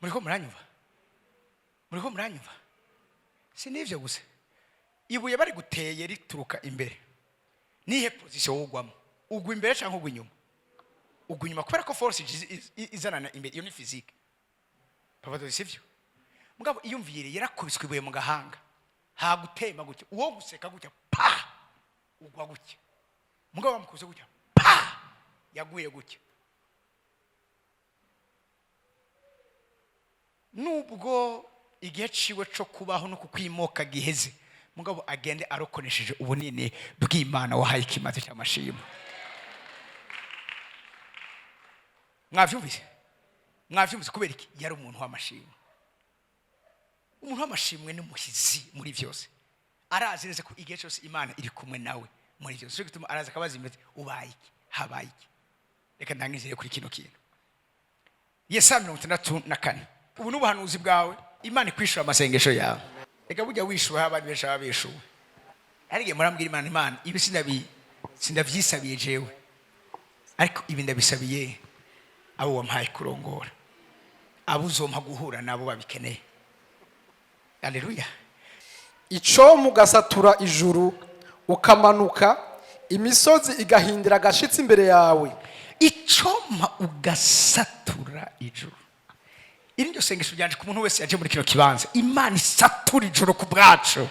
Muriko muranyumva? Muriko muranyumva? Si n'ivyo gusa, ibuye bari guteye rituruka imbere, nihe position wugwamo? Ugwa imbere cyangwa ugwa inyuma? Ugwa inyuma kubera ko force izanana imbere. Iyo ni physique, papa dore, sivyo? Mugabo iyumvire, yarakubiswe ibuye mu gahanga, hagutema gutya, uwo guseka gutya, pa, ugwa gutya. Mugabo bamukubise gutya, pa, yaguye gutya. Nubwo igihe ciwe co kubaho no kukwimoka giheze, mugabo agende arokonesheje ubunini bw'Imana wahaye ikimazi cy'amashimwe. Mwavyumvise? Mwavyumvise? Kubera iki? Yari umuntu w'amashimwe. Umuntu w'amashimwe ni umuhizi muri byose. Arazi neza ko igihe cyose Imana iri kumwe nawe muri byose. Cyo gituma araza akabaza imbere: ubaye iki? Habaye iki? Reka ndangizere kuri kino kintu. Yesaya 64. Ubu ni ubuhanuzi bwawe. Imana ikwishura amasengesho yawe. Reka burya wishuwe, abantu benshi baba bishuwe. Hari igihe murambwira Imana: Imana, ibi sindavyisabiye jewe, ariko ibi ndabisabiye abo wampaye kurongora, abo uzompa guhura nabo babikeneye. Aleluya. Ico mugasatura ijuru ukamanuka, imisozi igahindira agashitsi imbere yawe. Icompa ugasatura ijuru. Iri niryo sengesho ryanje ku muntu wese yaje muri kino kibanza. Imana isatura ijuru ku bwacu.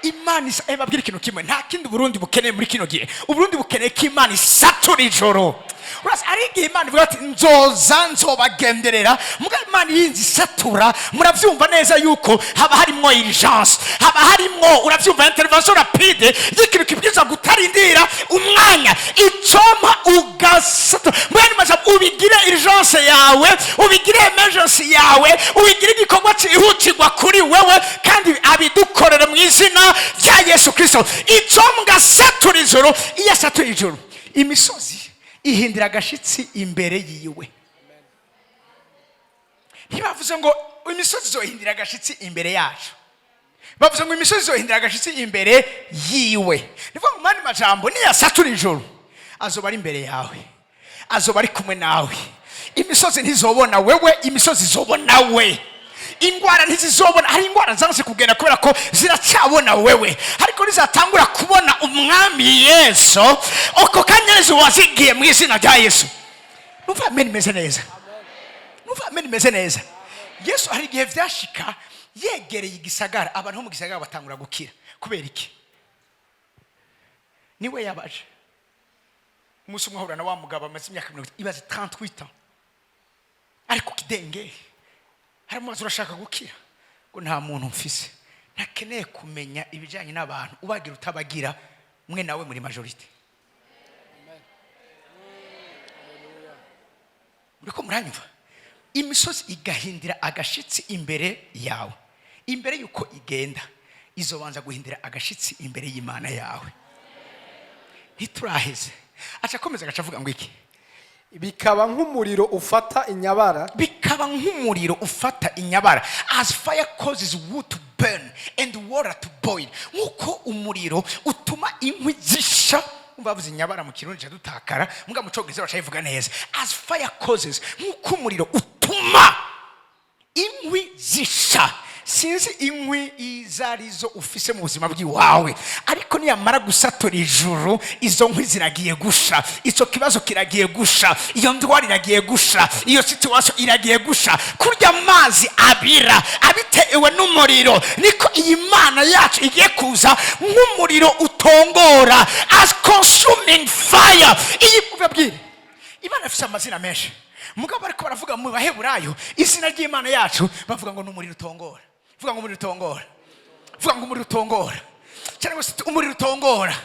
Imana isa, babwira ikintu kimwe: nta kindi Uburundi bukeneye muri kino gihe. Uburundi bukeneye ko Imana isatura ijoro. Urasa ari igihe Imana ivuga ati: nzoza nzobagenderera. Muga Imana yinzi isatura, muravyumva neza yuko haba harimwo urgence, haba harimwo, uravyumva, intervention rapide y'ikintu kibwirizwa gutarindira umwanya. Icompa ugasatura, mwene majambo, ubigire urgence yawe, ubigire emergency yawe, ubigire igikorwa cyihutirwa kuri wewe, kandi abidukorere mu izina rya Yesu Kristo. Icompa ugasatura ijuru. Iyo asatura ijuru, imisozi ihindira agashitsi imbere yiwe. Ntibavuze ngo imisozi izohindira agashitsi imbere yacu, bavuze ngo imisozi izohindira agashitsi imbere yiwe. Ni ukuvuga ngo mu yandi majambo, niyasatura ijuru, azoba ari imbere yawe, azoba ari kumwe nawe. Imisozi ntizobona wewe, imisozi izobona we. Ingwara ntizizobona. Hari ingwara zanse kugenda kubera ko ziracyabona wewe, ariko nizatangura kubona Umwami Yesu, uko kanya wazigiye mu izina rya Yesu. Numva amen imeze neza, numva amen imeze neza. Yesu hari igihe vyashika yegereye igisagara, abantu bo mu gisagara batangura gukira. Kubera iki? Niwe yabaje. Umunsi umwe ahura na wa mugabo amaze imyaka 30, ibaze, 38 ans, ariko kidengeri. Haramubaza: urashaka gukira? Ngo nta muntu mfise. Ntakeneye kumenya ibijyanye n'abantu, ubagira utabagira, mwe nawe muri majorité. Muriko muranyumva? Imisozi igahindira agashitsi imbere yawe. Imbere yuko igenda, izobanza guhindira agashitsi imbere y'Imana yawe. Ntituraheze. Aca akomeza, agaca avuga ngo iki? Bikaba nk'umuriro ufata inyabara. Bikaba nk'umuriro ufata inyabara. As fire causes wood to burn and water to boil, nk'uko umuriro utuma inkwi zisha. Umva, bavuze inyabara mu Kirundi dutakara, muga mu Cyongereza bacayivuga neza. As fire causes, nk'uko umuriro utuma inkwi zisha. Sinzi inkwi izo arizo ufise mu buzima bw'iwawe, ariko niyamara gusatura ijuru, izo nkwi ziragiye gusha, icyo kibazo kiragiye gusha, iyo ndwara iragiye gusha, iyo situation iragiye gusha. Kurya amazi abira abitewe n'umuriro, niko iyi Mana yacu igiye kuza nk'umuriro utongora, as consuming fire. Iyi ubabwire, Imana ifite amazina menshi, mugabo ariko baravuga mu Baheburayo izina ry'Imana yacu, bavuga ngo ni umuriro utongora. Vuga ngo umuriro utongora, vuga ngo umuriro utongora, cyangwa se umuriro utongora.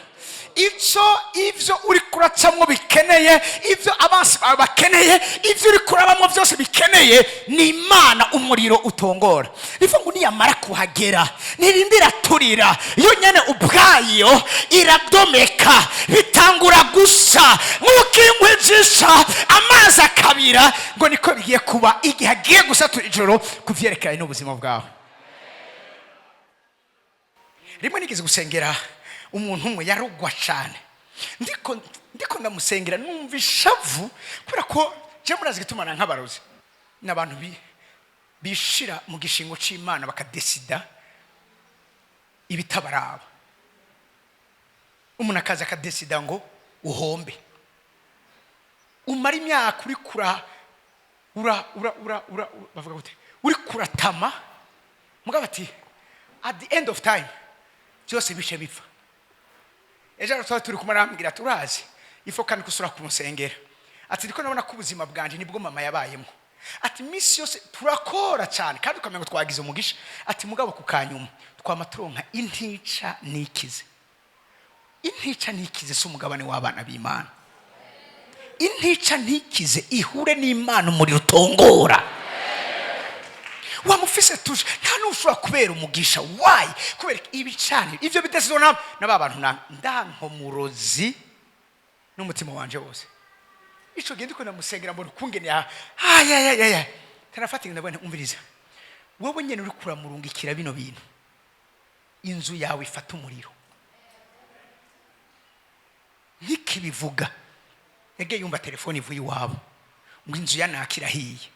Ibyo uri kuracamwo bikeneye, ibyo abansi bawe bakeneye, ibyo uri kurabamwo byose bikeneye ni Imana, umuriro utongora. Bivuga ngo niyamara kuhagera, ntirindira turira, yo nyene ubwayo iradomeka, bitangura gusa nk'uko inkwi zisha, amazi akabira. Ngo niko bigiye kuba igihe agiye gusatura ijoro ku vyerekeranye n'ubuzima bwawe. Rimwe nigeze gusengera umuntu umwe yarugwa cyane. Ndiko ndamusengera, numva ishavu, kubera ko je murazi gitumana nk'abarozi n'abantu bishira mu gishingo c'Imana, bakadesida ibitabaraba. Umuntu akaza akadesida ngo uhombe. Umara imyaka uri kura ura ura ura ura bavuga gute, uri kuratama, mugabo ati at the end of time byose bice bipfa. Ejo twari turi kumwe, arambwira ati: "Urazi ifo kandi ko usura kumusengera." Ati: "Ndiko nabona ko ubuzima bwanje nibwo mama yabayemo." Ati: "Iminsi yose turakora cyane kandi ukamenya ngo twagize umugisha." Ati: "Mugabo ku kanyuma twama turonka intica nikize." Intica ntikize si umugabane w'abana b'Imana. Intica ntikize ihure n'Imana, umuriro utongora wamufise tuje, nta n'ushobora kubera umugisha. Wayi kubera ibicaniro ivyo bidasizo na ba bantu ndankomurozi n'umutima wanje wose. Ico gihe ndiko ndamusengera, mbona ukungene ya ayayayaya tarafata, ndabona umviriza, wowe nyene uri kuramurungikira bino bintu, inzu yawe ifata umuriro. Ntikibivuga, yagiye yumva telefone ivuye iwabo ngo inzu ya naka irahiye.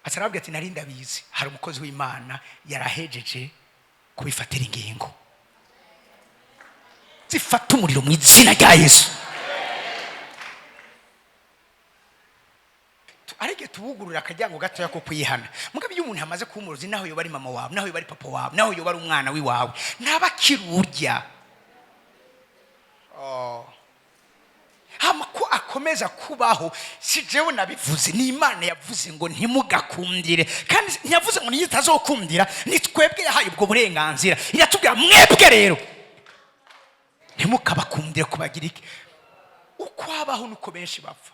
Atarabwira ati: "Nari ndabizi, hari umukozi w'Imana yarahejeje kubifatira ingingo." Zifata umuriro mu izina rya Yesu. Hari igihe tubugurura akaryango gatoya ko kwihana. Mugabo iyo umuntu amaze kuba umurozi, naho yoba ari mama wawe, naho yoba ari papa wawe, naho yoba ari umwana w'iwawe, ntaba akiri urya. Oh. Hama ko akomeza kubaho, si jewe nabivuze, ni Imana yavuze ngo ntimugakundire. Kandi ntiyavuze ngo niyo itazokundira, ni twebwe yahaye ubwo burenganzira. Iratubwira: "Mwebwe rero ntimukabakundire kubagira iki." Uko habaho nuko benshi bapfa.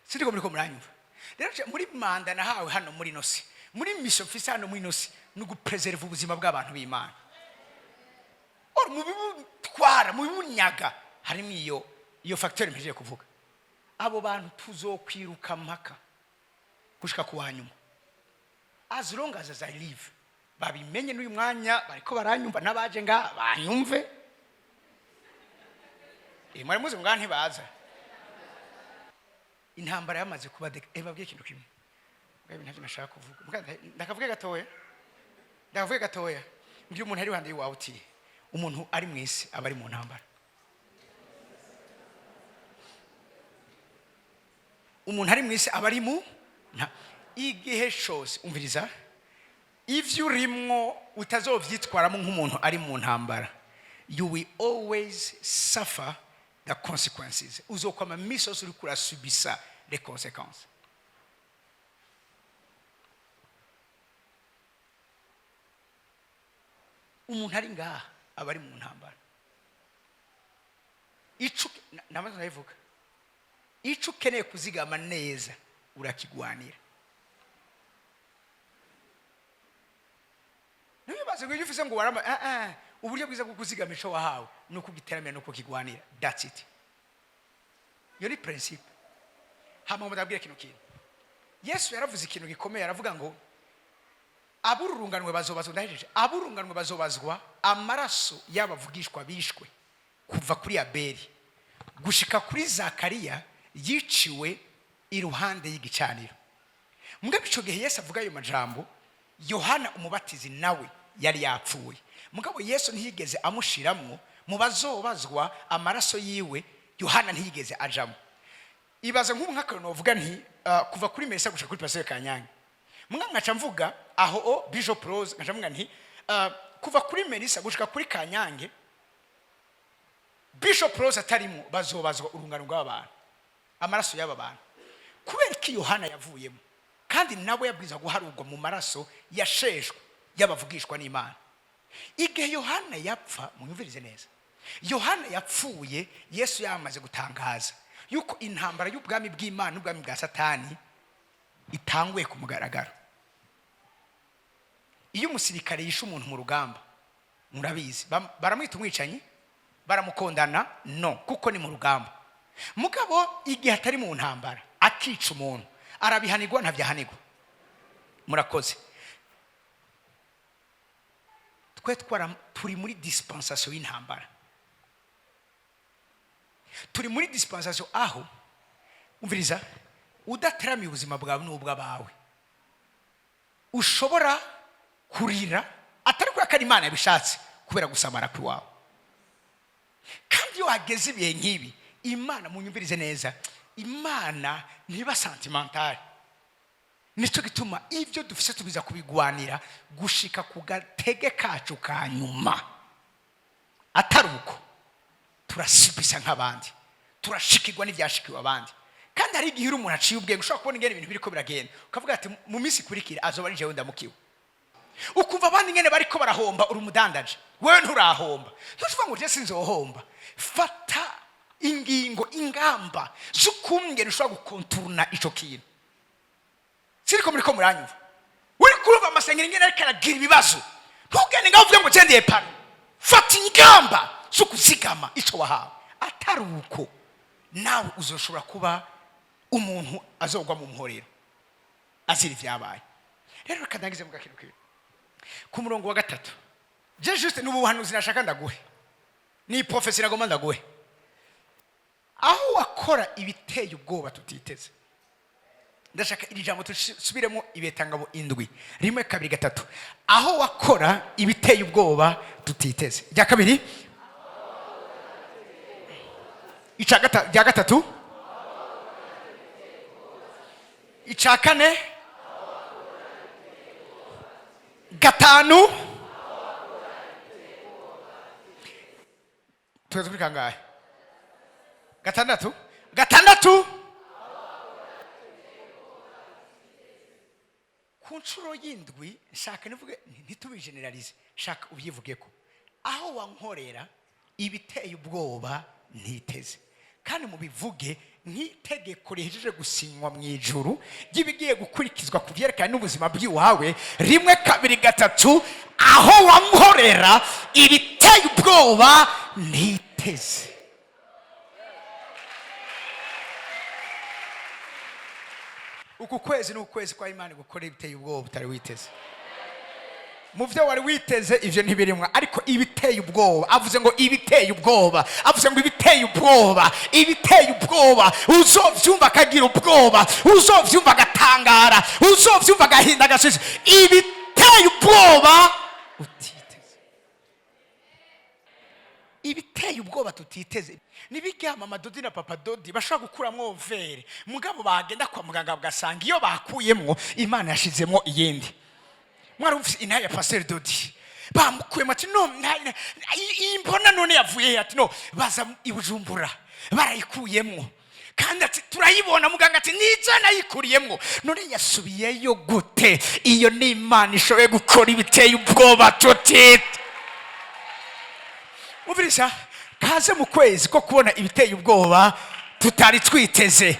Sindiko muriko muranyumva. Rero muri mandat nahawe hano muri ino si, muri mission mfise hano muri ino si, ni ugupreserva ubuzima bw'abantu b'Imana. Or mu bibutwara, mu bibunyaga, harimo iyo facteur mpejeje kuvuga. Abo bantu tuzokwiruka mpaka gushika ku wa nyuma, as long as I live. Babimenye n'uyu mwanya bariko baranyumva, n'abaje nga banyumve. Mwari muzi ngo ngaha ntibaza. Intambara yamaze kuba. Babwiye ikintu kimwe. Mbwa ntacyo nashaka kuvuga. Mbwa ndakavuge gatoya, ndakavuge gatoya. Mbwira umuntu ari iruhande y'iwawe uti: "Umuntu ari mu isi aba ari mu ntambara." Umuntu ari mu isi aba ari mu igihe cyose. Umviriza, ivyo urimwo utazovyitwaramo nk'umuntu ari mu ntambara, you will always suffer the consequences. Uzokwama misi yose uriko urasubisa les conséquences. Umuntu ari ngaha aba ari mu ntambara. Ico namaze ndabivuga, ico ukeneye kuzigama neza urakigwanira. Ntibibaze ngo iyo uvuze ngo warama. Uburyo bwiza bwo kuzigama ico wahawe ni ukugiteramira no kukigwanira. That's it. Iyo ni principe. Hama ngo ndabwire kino kintu. Yesu yaravuze ikintu gikomeye, aravuga ngo abururunganwe bazobazwa, ndahejeje, aburunganwe bazobazwa amaraso y'abavugishwa bishwe kuva kuri Abeli gushika kuri Zakariya yiciwe iruhande y'igicaniro. Mugabo ico gihe Yesu avuga ayo majambo, Yohana Umubatizi nawe yari yapfuye. Mugabo Yesu ntiyigeze amushiramwo mu bazobazwa amaraso yiwe. Yohana ntiyigeze ajamo. Ibaze nk'ubu nk'akantu novuga nti kuva kuri Mesa gushika kuri Pasteur Kanyange, mwa nkaca mvuga aho o Bishop Rose, nkaca mvuga nti kuva kuri Melissa gushika kuri Kanyange, Bishop Rose atarimo, bazobazwa urungano rw'aba bantu, amaraso y'aba bantu. Kubera ko Yohana yavuyemo kandi nawe yabwiza guharurwa mu maraso yasheshwe y'abavugishwa n'Imana. Igihe Yohana yapfa, munyumvirize neza, Yohana yapfuye Yesu yamaze gutangaza yuko intambara y'ubwami bw'Imana n'ubwami bwa Satani itanguye ku mugaragaro. Iyo umusirikare yishe umuntu mu rugamba, murabizi, baramwita umwicanyi, baramukondana no kuko ni mu rugamba. Mugabo igihe atari mu ntambara akica umuntu, arabihanirwa? Ntabyahanirwa. Murakoze. Twe twara turi muri dispensation y'intambara. Turi muri dispensation aho, umviriza, udateramiye ubuzima bwawe n'ubw'abawe ushobora kurira, atari kubera ko ari Imana yabishatse, kubera gusamara kw'iwawe. Kandi iyo hageze ibihe nk'ibi, Imana, munyumvirize neza, Imana ntiba sentimentale. Nicyo gituma ibyo dufise tubiza kubigwanira gushika ku gatege kacu ka nyuma. Atari uko, turasibisa nk'abandi, turashikirwa n'ibyashikiwe abandi. Kandi hari igihe uri umuntu aciye ubwenge, ushobora kubona ingene ibintu biriko biragenda, ukavuga ati: "Mu minsi ikurikira azoba ari jewe ndamukiwe." Ukumva abandi ingene bariko barahomba, uri umudandaje, wewe nturahomba, ntushobora ngo: "Je sinzohomba." Fata ingingo, ingamba z'ukungene ushobora gukonturuna ico kintu. Siriko muriko muranyumva? Uri kurumva amasengero ingene ariko aragira ibibazo, ntugende ngaho uvuge ngo: "Gendeye pano." Fata ingamba zo kuzigama ico wahawe. Atari uko, nawe uzoshobora kuba umuntu azogwa mu muhorero azira ibyabaye. Rero reka ndangize mu gakino kibi ku murongo wa 3. Je juste ni ubuhanuzi nashaka ndaguhe, ni prophétie nagomba ndaguhe. Aho wakora ibiteye ubwoba tutiteze. Ndashaka iri jambo tusubiremo, Ibetangabo 7. Rimwe, kabiri, gatatu. Aho wakora ibiteye ubwoba tutiteze. Rya kabiri, rya gatatu, icya kane, gatanu. Tugeze kuri kangahe? Gatandatu, gatandatu. Ku nshuro y'indwi nshaka nivuge, ntitubigeneralize, shaka ubyivuge ko aho wankorera ibiteye ubwoba ntiteze. Kandi mubivuge nk'itegeko rihejeje gusinywa mu ijuru ry'ibigiye gukurikizwa ku byerekana n'ubuzima bw'iwawe. Rimwe, kabiri, gatatu. Aho wankorera ibiteye ubwoba ntiteze. Uku kwezi ni ukwezi kwa Imana gukora ibiteye ubwoba utari witeze. Mu byo wari witeze ibyo ntibirimwa, ariko ibiteye ubwoba, avuze ngo ibiteye ubwoba, avuze ngo ibiteye ubwoba, ibiteye ubwoba. Uzovyumva akagira ubwoba, uzovyumva agatangara, uzovyumva agahinda agashize. Ibiteye ubwoba utiteze, ibiteye ubwoba tutiteze. Nibijya mama Dodi na papa Dodi bashobora gukuramwo vere, mugabo bagenda kwa muganga bagasanga iyo bakuyemwo Imana yashizemwo iyindi. Mwarumvise intare ya Pasiteri Dodi, bamukuyemo, ati: "No, iyi mbona none yavuye he?" Ati: "No, baza i Bujumbura barayikuyemwo." Kandi ati: "Turayibona." Muganga ati: "Niza nayikuriyemwo, none yasubiyeyo gute?" Iyo ni Imana ishoboye gukora ibiteye ubwoba tutite. Mubirisa, kaze mu kwezi ko kubona ibiteye ubwoba tutari twiteze,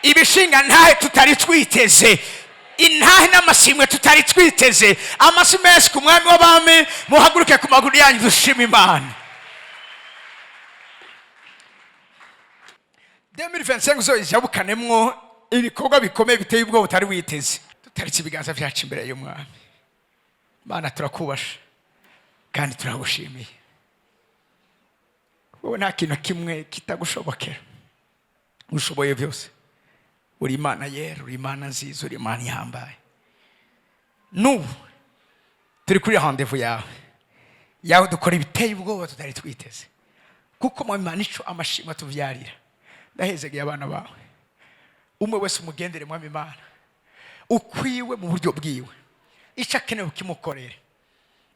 ibishinga ntahe tutari twiteze, intahe n'amashimwe tutari twiteze. Amashyi menshi ku Mwami w'abami. Muhaguruke ku maguru yanyu, dushima Imana. 2025 uzoyijabukanemwo ibikorwa bikomeye biteye ubwoba utari witeze. Tutaritse ibiganza byacu imbere y'Umwami. Mana, turakubasha kandi turagushimiye. Wowe nta kintu kimwe kitagushobokera, ushoboye byose. Uri Imana yera, uri Imana nziza, uri Imana ihambaye. N'ubu turi kuri rendez-vous yawe, dukora ibiteye ubwoba tutari twiteze, kuko mu Imana ico amashimwe tuvyarira. Ndahezegeye abana bawe, umwe wese umugendere, Mwami Imana, ukwiwe mu buryo bwiwe. Ico akenewe ukimukorere,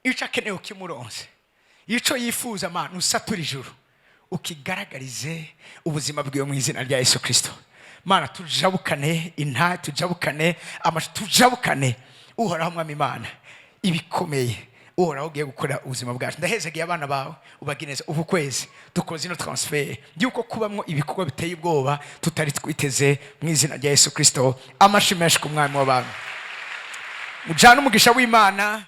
ico akenewe ukimuronse, ico yifuza, Mana, usatura ijuru ukigaragarize ubuzima bwiwe mu izina rya Yesu Kristo. Mana, tujabukane inta, tujabukane amashu, tujabukane, Uhoraho Mwami Imana, ibikomeye Uhoraho ugiye gukora ubuzima bwacu. Ndahezegeye abana bawe, ubagire neza. Ubu kwezi dukoze ino transfer y'uko kubamwo ibikorwa biteye ubwoba tutari twiteze mu izina rya Yesu Kristo. Amashi menshi ku Mwami w'abantu. Mujane umugisha w'Imana.